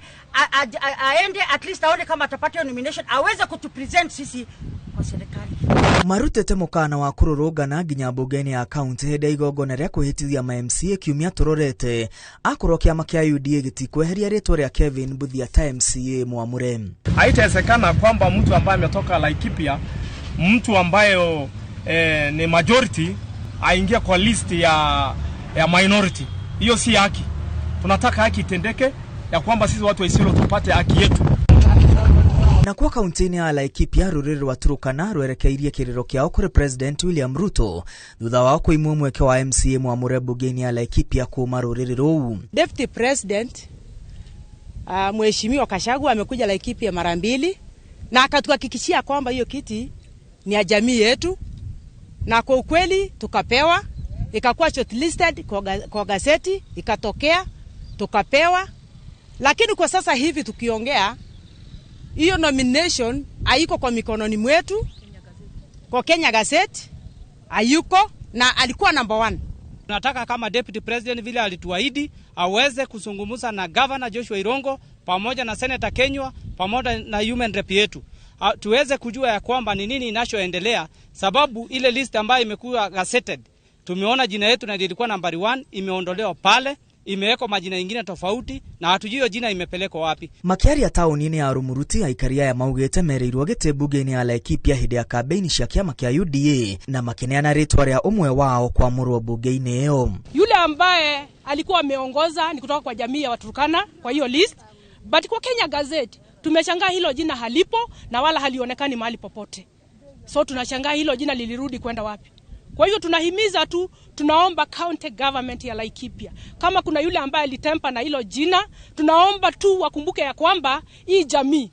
Speaker 14: at least aone kama atapata hiyo nomination, aweze kutupresent sisi kwa serikali.
Speaker 10: Marutete mũkana wa kũrũrũngana nginya bunge-inĩ ya kaunti hĩndĩ ya igongona rĩa kwĩhĩtithia ma MCA kiumia tũrorete, akorwo kĩama kĩa UDA gĩtikweheria rĩtwa rĩa Kevin Mbuthia ta MCA mwamũre.
Speaker 15: Haitawezekana kwamba mtu ambaye ametoka Laikipia, mtu ambaye ni majority aingie kwa list ya minority. Hiyo si haki. Tunataka haki itendeke ya kwamba sisi watu wa Isiolo tupate haki yetu.
Speaker 10: Na kwa kaunti-inĩ ya Laikipia rũrĩrĩ rwa Turukana rwerekeirie kĩrĩro kĩao kũrĩ President William Ruto thutha wao kũimwo mweke wa MCA mwamũre bunge-inĩ ya Laikipia kuma rũrĩrĩ rũu.
Speaker 16: Deputy President Mheshimiwa Gachagua amekuja Laikipia mara mbili na akatuhakikishia kwamba hiyo kiti ni ya jamii yetu, na kwa ukweli tukapewa, ikakuwa shortlisted kwa gazeti, ikatokea tukapewa. Lakini kwa sasa hivi tukiongea, hiyo nomination haiko kwa mikononi mwetu, kwa Kenya Gazette hayuko, na alikuwa number 1.
Speaker 26: Tunataka kama Deputy President vile alituahidi aweze kuzungumza na Governor Joshua Irongo pamoja na Senator Kenywa pamoja na human rep yetu, tuweze kujua ya kwamba ni nini inachoendelea, sababu ile list ambayo imekuwa gazetted tumeona jina yetu na ilikuwa nambari 1 imeondolewa pale, imewekwa majina mengine tofauti na hatujui jina imepelekwa wapi.
Speaker 10: Makiaria tauni-inĩ ya Rumuruti aikaria ya maugĩte mereirwo gĩtĩ bunge-inĩ ya Laikipia hĩndĩ ya kambeini cia kĩama kĩa UDA na makineana rĩtwa rĩa ũmwe wao kwamũrwo bunge-inĩ ĩyo.
Speaker 27: Yule ambaye alikuwa ameongoza ni kutoka kwa jamii ya Waturkana kwa hiyo list, but kwa Kenya Gazette tumeshangaa hilo jina halipo na wala halionekani mahali popote. So tunashangaa hilo jina lilirudi kwenda wapi. Kwa hiyo tunahimiza tu, tunaomba county government ya Laikipia, kama kuna yule ambaye alitempa na hilo jina, tunaomba tu wakumbuke ya kwamba hii jamii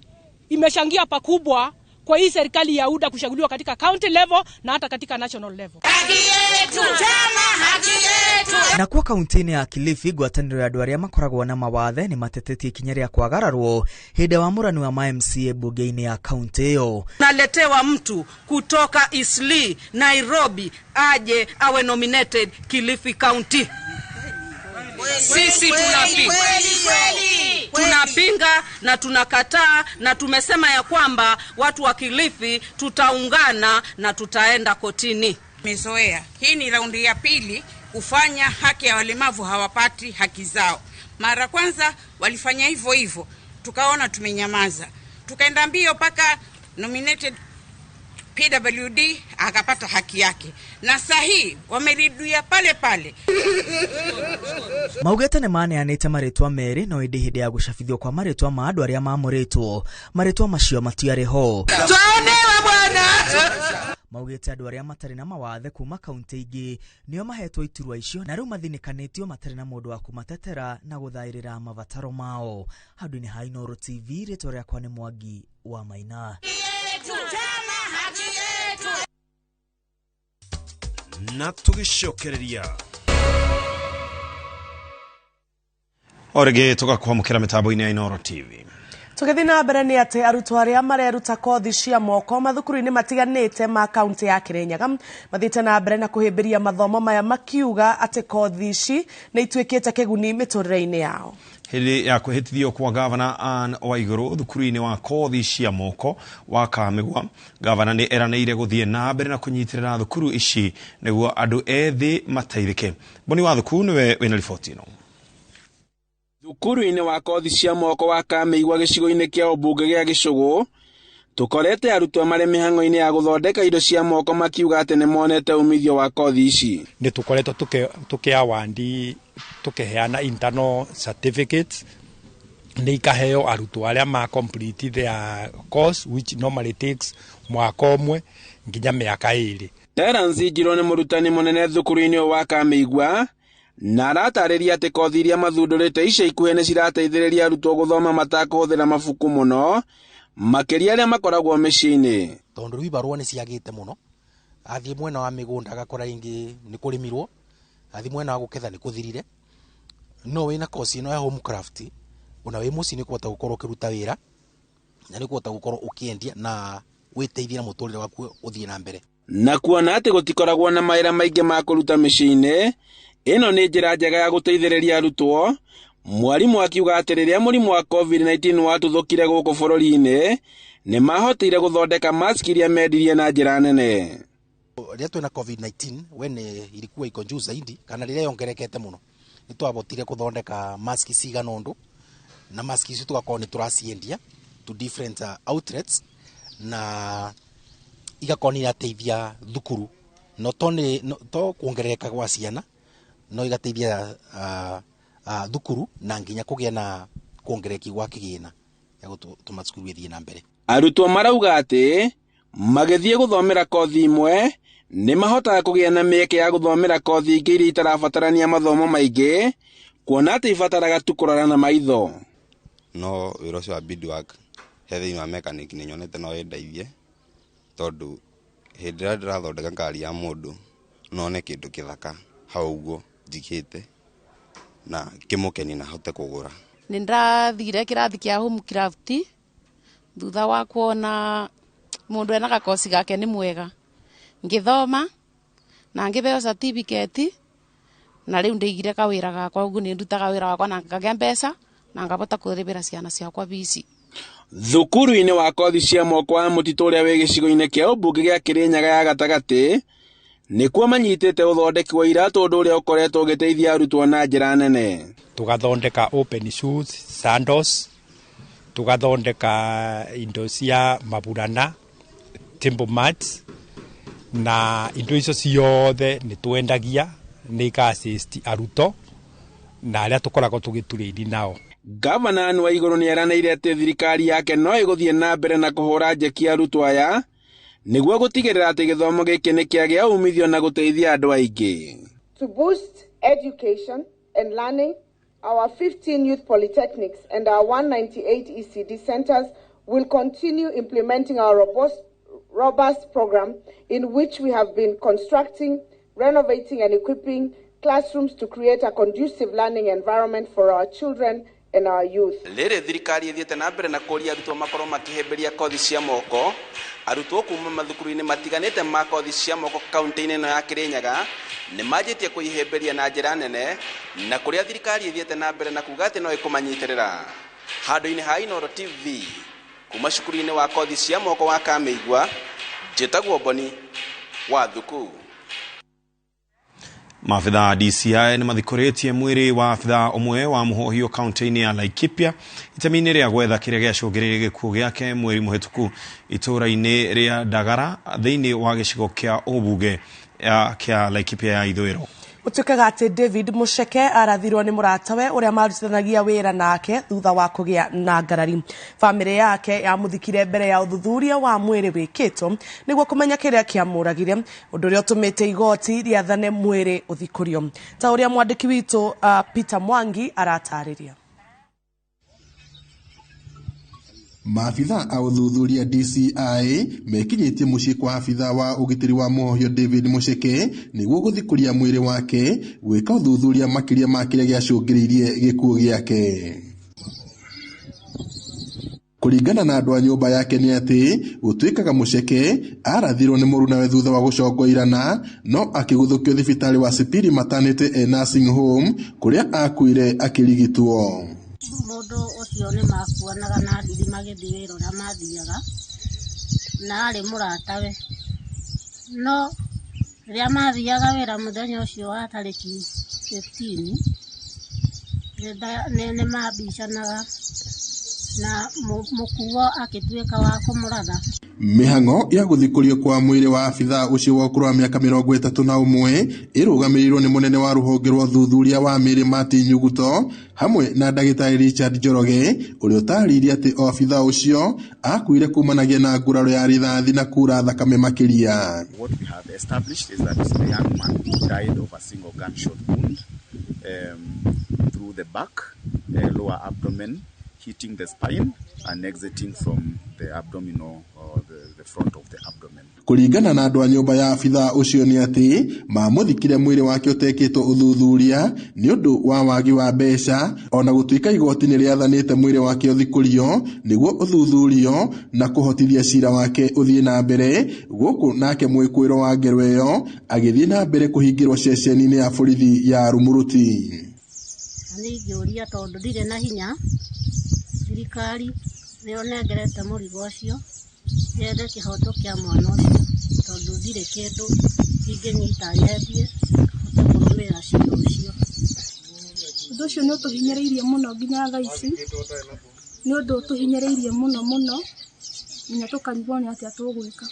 Speaker 27: imeshangia pakubwa kwa hii serikali ya UDA kuchaguliwa katika county level na hata katika national level.
Speaker 28: Haki yetu, chama haki yetu.
Speaker 10: Na kwa kaunti-inĩ ya Kilifi ngwatanĩro ya andũ arĩa makoragwo na mawathe nĩ matetetie ikinya rĩa kwagararwo hĩndĩ wa mũrani wa ma MCA bunge-inĩ ya kaunti ĩyo.
Speaker 29: Naletewa mtu kutoka Eastleigh, Nairobi aje awe nominated Kilifi County. Sisi tunapinga. Tunapinga na tunakataa, na tumesema ya kwamba watu wa Kilifi tutaungana na tutaenda kotini.
Speaker 11: Mezoea. Hii ni raundi ya pili kufanya haki ya walemavu hawapati haki zao. Mara kwanza walifanya hivyo hivyo, tukaona tumenyamaza. Tukaenda mbio paka nominated PWD akapata haki yake. Na sahi wameriduia pale pale.
Speaker 10: Maugete nĩ maneanĩte marĩtwa merĩ no ĩndĩ hĩndĩ ya gũcabithio kwa marĩtwa ma andũ arĩa mamũrĩtwo marĩtwa macio matiarĩ ho.
Speaker 29: Twaonewa bwana.
Speaker 10: Maugĩte andũ arĩa matarĩ na mawathe kuma kaunti ingĩ nĩo mahetwo iturwa icio na rĩu mathinĩkanĩtio matarĩ na mũndũ wa kũmatetera na gũthaĩrĩra mabataro mao. Handũ-inĩ ha Inooro TV, rĩtwa rĩakwa nĩ Mwangi wa Maina.
Speaker 2: Na tũgĩcokereria o rĩngĩ tũgakwamũkĩra mĩtambo-inĩ ya Inooro TV.
Speaker 1: Tũgĩthiĩ na mbere nĩ atĩ arutwo arĩa mareruta kothi cia moko mathukuru-inĩ matiganĩte ma kaunti ya Kirinyaga mathiĩte na mbere na kũhĩmbĩria mathomo maya makiuga atĩ kothi ici nĩ ituĩkĩte kĩguni mĩtũrĩre-inĩ yao.
Speaker 2: Hĩndĩ ya kwĩhĩtithio kwa gavana Anne Waiguru thukuru-inĩ wa kothi cia moko wa Kamĩgwa, gavana nĩ eranĩire gũthiĩ na mbere na kũnyitĩrĩra thukuru ici nĩguo andũ ethĩ mateithĩke. Boni wa Thuku nĩwe wĩna riboti ĩno.
Speaker 12: Thukuru-inĩ wa kothi cia moko wa Kamĩigwa gĩcigo-inĩ kĩa ũmbunge gĩa Gĩcũgũ, tũkorete arutwo marĩ mĩhang'o-inĩ ya gũthondeka indo cia moko makiuga atĩ nĩ monete umithio wa kothi ici.
Speaker 17: Nĩ tũkoretwo tũkĩawandi tũkĩheana internal certificates nĩ ikaheo arutwo arĩa ma complete their course, which normally takes mwaka ũmwe nginya mĩaka 2.
Speaker 12: Terence Njirũ nĩ mũrutani mũnene thukuru-inĩ ũyũ wa Kamĩigwa na aratarĩria atĩ kothi iria mathundũrĩte ica ikuhĩ nĩ cirateithĩrĩria arutwo gũthoma matakũhũthĩra mabuku mũno, makĩria arĩa makoragwo mĩciĩ-inĩ.
Speaker 18: Tondũ rĩu ibarũa nĩ ciagĩte mũno, athiĩ mwena wa mĩgũnda agakora rĩngĩ nĩ kũrĩmirwo, athiĩ mwena wa gũketha nĩ kũthirire. No wĩna kosi ĩno ya homecraft, ona wĩ mũciĩ nĩ kũhota gũkorwo ũkĩruta wĩra, na nĩ kũhota gũkorwo ũkĩendia na wĩteithie na mũtũrĩre waku ũthiĩ na mbere.
Speaker 12: Na kuona atĩ gũtikoragwo na mawĩra maingĩ ma kũruta mĩciĩ-inĩ, ĩno nĩ njĩra njega ya gũteithĩrĩria arutwo. Mwarimu akiuga atĩ rĩrĩa mũrimũ wa COVID-19 watuthũkire gũkũ bũrũri-inĩ, nĩ mahotire gũthondeka mask iria mendirie na njĩra nene.
Speaker 18: Rĩrĩa twĩna COVID-19 wene ilikuwa iko juu zaidi, kana rĩrĩa yongerekete mũno, nĩ twahotire gũthondeka mask cigana ũndũ, na mask icio tũgakorwo nĩ tũraciendia to different outlets, na igakorwo nĩ irateithia thukuru, no to kuongerereka gwa ciana, no igateithia thukuru na nginya kũgĩa na kuongerereki gwa kĩgĩna ya gũtũma cukuru ĩthiĩ na mbere.
Speaker 12: Arutwo marauga atĩ magĩthiĩ gũthomera kothi imwe nĩ mahotaga kũgĩa na mĩeke ya gũthomera kothi ingĩ iria itarabatarania mathomo maingĩ, kuona atĩ ibataraga tu kũrora na maitho.
Speaker 19: No wĩra ũcio wa beadwork he thĩinĩ wa mechanic nĩ nyonete no ĩndeithie, tondũ hĩndĩ ĩrĩa ndĩrathondeka ngari ya mũndũ none kĩndũ kĩthaka hau ũguo njigĩte na kĩmũkenie na hote kũgũra.
Speaker 20: Nĩ ndathire kĩrathi kĩa homecraft thutha wa kuona mũndũ ena gakoci gake nĩ mwega, ngĩthoma na ngĩheo certificate, na rĩu ndĩigire kawĩra gakwa ũguo nĩ ndutaga wĩra wakwa na ngagĩa mbeca na ngahota kũrĩhĩra ciana ciakwa bici.
Speaker 12: Thukuru-inĩ wa kothi cia moko wa mũtitũ ũrĩa wĩ gĩcigo-inĩ kĩa ũmbunge gĩa Kĩrĩnyaga ya gatagatĩ nĩkuo manyitĩte ũthondeki wa iratũ, ũndũ ũrĩa ũkoretwo ũgĩteithia arutwo na njĩra nene.
Speaker 17: Tũgathondeka open shoes, sandals, tũgathondeka indo cia maburana, table mats, na indo icio ciothe nĩ twendagia, nĩ ika assist arutwo na arĩa tũkoragwo tũgĩturĩini nao.
Speaker 12: Gavana Anne Waiguru nĩ eranĩire atĩ thirikari yake no ĩgũthiĩ na mbere na kũhũra njeki arutwo aya nĩguo gũtigĩrĩra atĩ gĩthomo gĩkĩ nĩ kĩagĩa umithio na gũteithia andũ aingĩ.
Speaker 21: To boost education and learning, our 15 youth polytechnics and our 198 ECD centers will continue implementing our robust program in which we have been constructing, renovating and equipping classrooms to create a conducive learning environment for our children and our youth.
Speaker 12: Rĩrĩ thirikari ĩthiĩte na mbere na kũria arutwo makorwo makĩhĩmbĩria kothi cia moko. Arutwo kuma mathukuru-inĩ matiganĩte ma kothi cia moko kaunti-inĩ ĩno ya Kirinyaga nĩ manjĩtie kũihĩmbĩria na njĩra nene, na kũrĩa thirikari ĩthiĩte na mbere na kuga atĩ no ĩkũmanyitĩrĩra. Handũ-inĩ ha Inooro TV kuma cukuru-inĩ wa kothi cia moko wa Kamĩigua, njĩtagwo Boni wa Thuku.
Speaker 2: Maabithaa DCI nĩ mathikũrĩtie mwĩrĩ wa abithaa ũmwe wa mũhohio kaunti-inĩ ya Laikipia itemi-inĩ rĩa gwetha kĩrĩa gĩacũngĩrĩirie gĩkuũ gĩake mweri mũhĩtũku itũũra-inĩ rĩa Ndagara thĩinĩ wa gĩcigo kĩa ũmbunge kĩa Laikipia ya ithũĩro.
Speaker 1: Gũtuĩkaga atĩ David Mucheke arathirwo nĩ mũratawe ũrĩa marutithanagia wĩra nake thutha wa kũgĩa na ngarari. Bamĩrĩ yake yamũthikire mbere ya ũthuthuria wa mwĩrĩ wĩkĩtwo nĩguo kũmenya kĩrĩa kĩamũragire, ũndũ ũrĩa ũtũmĩte igoti rĩathane mwĩrĩ ũthikũrio. Ta ũrĩa mwandĩki witũ Peter Mwangi aratarĩria.
Speaker 3: Maabithaa a ũthuthuria DCI mekinyĩtie mũciĩ kwa abithaa wa ũgitĩri wa mũhohio David Mucheke nĩguo gũthikũria mwĩrĩ wake gwĩka ũthuthuria makĩria ma kĩrĩa gĩacũngĩrĩirie gĩkuũ gĩake. Kũringana na andũ a nyũmba yake nĩ atĩ gũtuĩkaga Mucheke arathirwo nĩ mũrunawe thutha wa gũcongoirana no akĩguthũkio thibitarĩ wa Sipiri Maternity and Nursing Home kũrĩa akuire akĩrigitwo.
Speaker 4: Mũndũ ũcio nĩ makuanaga na nduthi magĩthiĩ wĩra ũrĩa mathiaga na arĩ mũratawe, no rĩrĩa mathiaga wĩra mũthenya ũcio wa tarĩki 15 nĩ mabicanaga na mũkuo akĩtuĩka wa kũmũratha.
Speaker 3: Mĩhang'o ya gũthikũrio kwa mwĩrĩ wa abithaa ũcio wa ũkũrũ wa mĩaka 31 ĩrũgamĩrĩirwo nĩ mũnene wa rũhonge rwa ũthuthuria wa mĩĩrĩ Martin Nyuguto hamwe na ndagĩtarĩ Richard Njoroge ũrĩa ũtarĩirie atĩ o abithaa ũcio akuire kumanagia na nguraro ya rithathi na kura thakame makĩria.
Speaker 5: What we have established is that the young man died of a single gunshot wound through the back, lower abdomen, hitting the spine and exiting from the abdominal or the front of the abdomen.
Speaker 3: Kũringana na andũ a nyũmba ya abithaa ũcio nĩ atĩ mamũthikire mwĩrĩ wake ũtekĩtwo ũthuthuria nĩ ũndũ wa wagi wa mbeca, ona gũtuĩka igoti nĩ rĩathanĩte mwĩrĩ wake ũthikũrio nĩguo ũthuthurio na kũhotithia cira wake ũthiĩ na mbere. Gũkũ nake mwĩkũĩro wa ngero ĩyo agĩthiĩ na mbere kũhingĩrwo ceceni-inĩ ya borithi ya Rumuruti.
Speaker 4: Nĩ ingĩũria tondũ ndirĩ na hinya, thirikari nĩyo nengerete mũrigo ũcio yethe kĩhoto kĩa mwana ũcio tondũ ndirĩ kĩndũ ingĩnyita nyendie hote kũrũmĩrĩra cira ũcio.
Speaker 6: Ũndũ ũcio nĩ ũtũhinyĩrĩirie mũno nginya thaa ici, nĩ ũndũ ũtũhinyĩrĩirie mũno mũno nginya tũkarigwo nĩ atĩa tũgwĩka.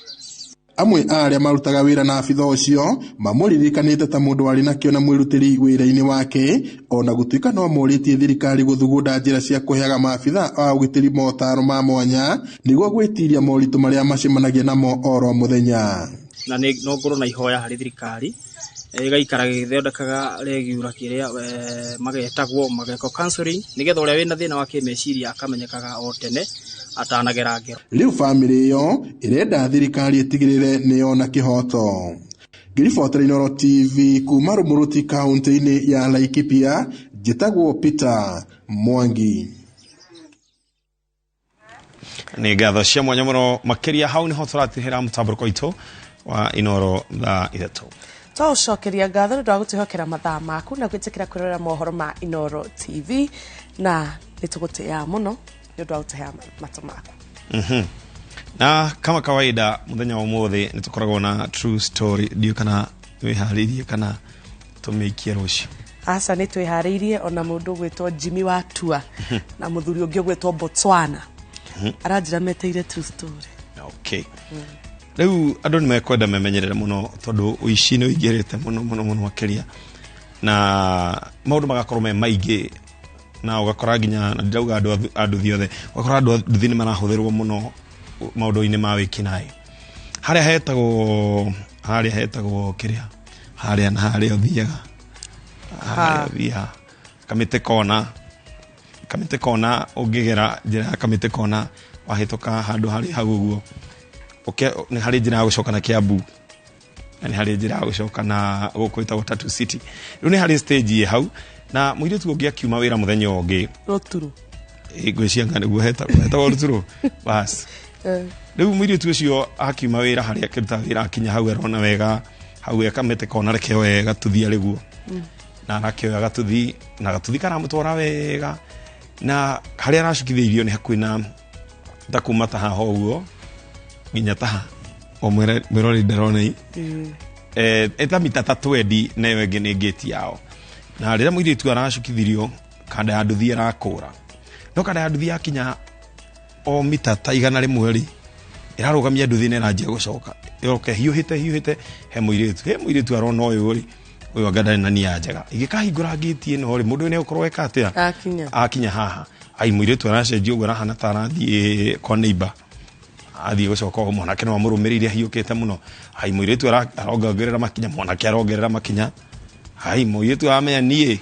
Speaker 3: Amwe a arĩa marutaga wĩra na abithaa ũcio mamũririkanĩte ta mũndũ warĩ na kĩo na mwĩrutĩri wĩra-inĩ wake, ona gũtuĩka no morĩtie thirikari gũthugunda njĩra cia kũheaga maabithaa a ũgitĩri motaro ma mwanya nĩguo gwĩtiria moritũ marĩa macemanagia namo oro mũthenya.
Speaker 7: Na nĩ no ngorwo na ihoya harĩ thirikari ĩgaikara gĩgĩthondekaga regular kĩrĩa magetagwo magekwo counseling nĩgetha ũrĩa wĩna thĩna wa kĩmeciria akamenyekaga o tene atanagera ngero.
Speaker 3: Rĩu bamĩrĩ ĩyo ĩrenda thirikari ĩtigĩrĩre nĩyona kĩhoto. Ngĩribotera Inooro TV kuma Rumuruti kaunti-inĩ ya Laikipia, njĩtagwo Peter Mwangi.
Speaker 2: Nĩ ngatho cia mwanya mũno makĩria hau nĩho tũratirĩra mũtambũrũko witũ wa Inooro thaa 3.
Speaker 1: Twaũcokeria ngatho nĩ ũndũ wa gũtwĩhokera mathaa maku na gwĩtĩkĩra kwĩrorera mohoro ma Inooro TV, na nĩ tũgũtĩaga mũno nĩ ũndũ wa gũtũhea matũ maku.
Speaker 2: Na kama kawaida mũthenya wa ũmũthĩ nĩ tũkoragwo na true story, ndiũ kana wĩharĩirie kana tũmĩikie rũciũ.
Speaker 1: Aca nĩ twĩharĩirie, ona mũndũ ũgwĩtwo Jimmy wa Tua na mũthuri ũngĩ ũgwĩtwo Botswana aranjĩra meteire true story.
Speaker 2: Okay. Rĩu andũ nĩ mekwenda memenyerere mũno tondũ ũici nĩ ũingĩrĩte mũno mũno mũno makĩria, na maũndũ magakorwo me maingĩ, na ũgakora nginya, na ndirauga andũ a nduthi othe, ũgakora andũ a nduthi nĩ marahũthĩrwo mũno maũndũ-inĩ ma wĩkinaĩ. Harĩa hetagwo kĩrĩa, harĩa na harĩa ũthiaga, harĩa ũthiaga Kamĩtĩ kona, ũngĩgera njĩra ya Kamĩtĩ kona wahĩtũka handũ harĩa hau ũguo, nĩ harĩ njĩra ya gũcoka na Kiambu, na nĩ harĩ njĩra ya gũcoka na gũkũ ĩtagwo Tatu City. Rĩu nĩ harĩ stage ĩ hau, Na mũirĩtu ũngĩ akiuma wĩra mũthenya ũngĩ
Speaker 1: Rũturu.
Speaker 2: Ngwĩciria nga nĩguo hetagwo Rũturu bas. Rĩu mũirĩtu ũcio akiuma wĩra harĩa akĩruta wĩra, akinya hau arona wega hau ekamĩte kona, reke oe gatuthi arĩguo. Na arakĩoya gatuthi, na gatuthi karamũtwara wega, na harĩa aracukithĩirio nĩ hakuhĩ na ta kuma ta haha ũguo nginya taha o mwĩrori ndarona i eta mita ta 20, na ĩyo ĩngĩ nĩ ngĩti yao. Na rĩrĩa mũirĩtu aracukithirio, kanda ya nduthi ĩrakũra, no kanda ya nduthi yakinya o mita ta 100 rĩ, ĩrarũgamia nduthi na ĩranjia gũcoka ĩroke hiũhĩte hiũhĩte he mũirĩtu. He mũirĩtu arona ũyũ rĩ, ũyũ anga ndarĩ na nia njega, ingĩkahingũra ngĩti ĩno rĩ, mũndũ ũyũ nĩegũkorwo eka atĩa?
Speaker 1: Akinya.
Speaker 2: Akinya haha, ai, mũirĩtu aracenjia ũguo, arahana ta arathiĩ kwa neighbor, athiĩ gũcoka o mwanake no amũrũmĩrĩire ahiũkĩte mũno. Ai, mũirĩtu arongerera makinya, mwanake arongerera makinya. Ai, mũirĩtu aramenya niĩ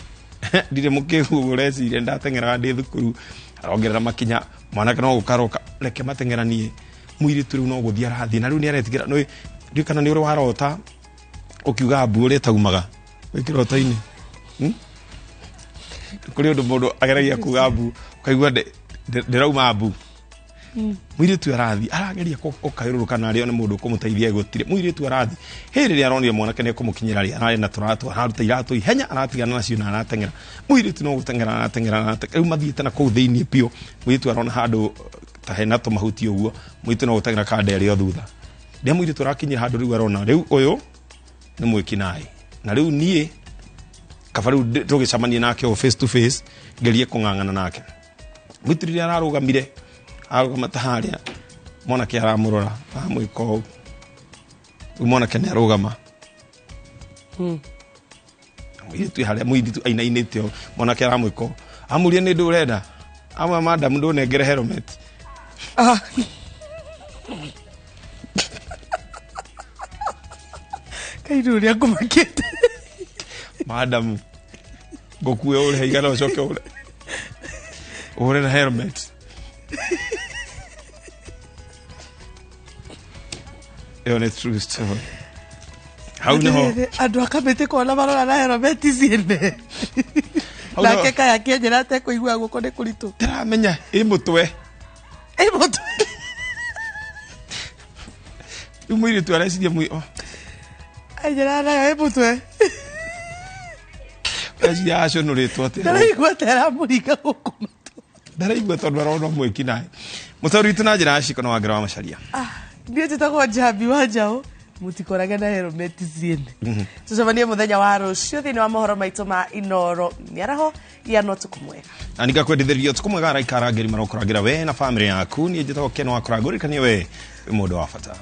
Speaker 2: ndirĩ mũkĩgu ũguo ũreciria, ndateng'eraga ndĩ thukuru. Arongerera makinya, mwanake no gũkaroka, reke mateng'eranie. Mũirĩtu rĩu no gũthiĩ arathiĩ, na rĩu nĩ aretigĩra. Ndiũĩ kana nĩ ũrĩ warota ũkiuga mbu ũrĩa ĩtaumaga wĩ kĩroto-inĩ. Kũrĩ ũndũ mũndũ ageragia kuga mbu, ũkaigua ndĩrauma mbu. Mũirĩtu arathiĩ, arageria gũkayũrũrũka na arĩo nĩ mũndũ ũkũmũteithia, gũtirĩ. Mũirĩtu arathiĩ, hĩ, rĩrĩa aronire mwanake nĩ ekũmũkinyĩra rĩ, ararĩ na tũratũ, araruta iratũ ihenya, aratigana nacio na arateng'era. Mũirĩtu no gũteng'era arateng'era, arateng'era, rĩu mathiĩte na kũu thĩinĩ biũ. Mũirĩtu arona handũ ta hena tũmahuti ũguo, mũirĩtu no gũteng'era kanda ĩrĩa o thutha. Rĩrĩa mũirĩtu arakinyĩra handũ, rĩu arona rĩu ũyũ nĩ mwĩki naĩ, na rĩu niĩ kaba rĩu tũgĩcemanie nake o face to face, ngerie kũng'ang'ana nake. Mũirĩtu rĩrĩa ararũgamire, arũgama ta harĩa, mwanake aramũrora, aramwĩka ũũ. Rĩu mwanake nĩ arũgama. Mũirĩtu harĩa, mũirĩtu ainainĩte ũũ, mwanake aramwĩka ũũ, amũria nĩ ndũ ũrenda, amwe madam, ndũnengere helmet.
Speaker 1: Ah. Kairũ ũrĩa ngũmakĩte.
Speaker 2: Madam, ngũkue ũrĩhe igana, ũcoke ũre ũhũre na helmet. Ĩyo nĩ true story, hau nĩho.
Speaker 1: Atĩrĩrĩ, andũ a kamĩtĩ kona marora na helmet ciene.
Speaker 2: Hau
Speaker 1: Nake
Speaker 2: nĩho.
Speaker 1: kaya kĩenjera atekũigua guoko nĩ kũritũ.
Speaker 2: Ndĩramenya ĩ mũtwe.
Speaker 1: Ĩ mũtwe.
Speaker 2: Rĩu mũirĩtu areciria oh,
Speaker 1: Enjera nayo ĩ mũtwe.
Speaker 2: Areciria aconũrĩtwo atĩa.
Speaker 1: Ndaraigua ta ĩramũringa gũkũ.
Speaker 2: Ndaraigua tondũ arona mwĩki naĩ. Mũtaũri witũ na njĩra ya ciko na Wangera wa Macaria.
Speaker 1: Niĩ njĩtagwo Njambi wa Njaũ, mũtikorage na helmet ciene. Tũcemanie mũthenya wa rũciũ thĩinĩ wa mohoro maitũ ma Inoro mĩaraho ya no ũtukũ mwega.
Speaker 2: Na nikakwendithĩria ũtukũ mwega. Araika arangĩri marokũrangĩra we na bamĩrĩ yaku. Niĩ njĩtagwo Ken wa Kũrangũrĩkania, we wĩ mũndũ wa bata.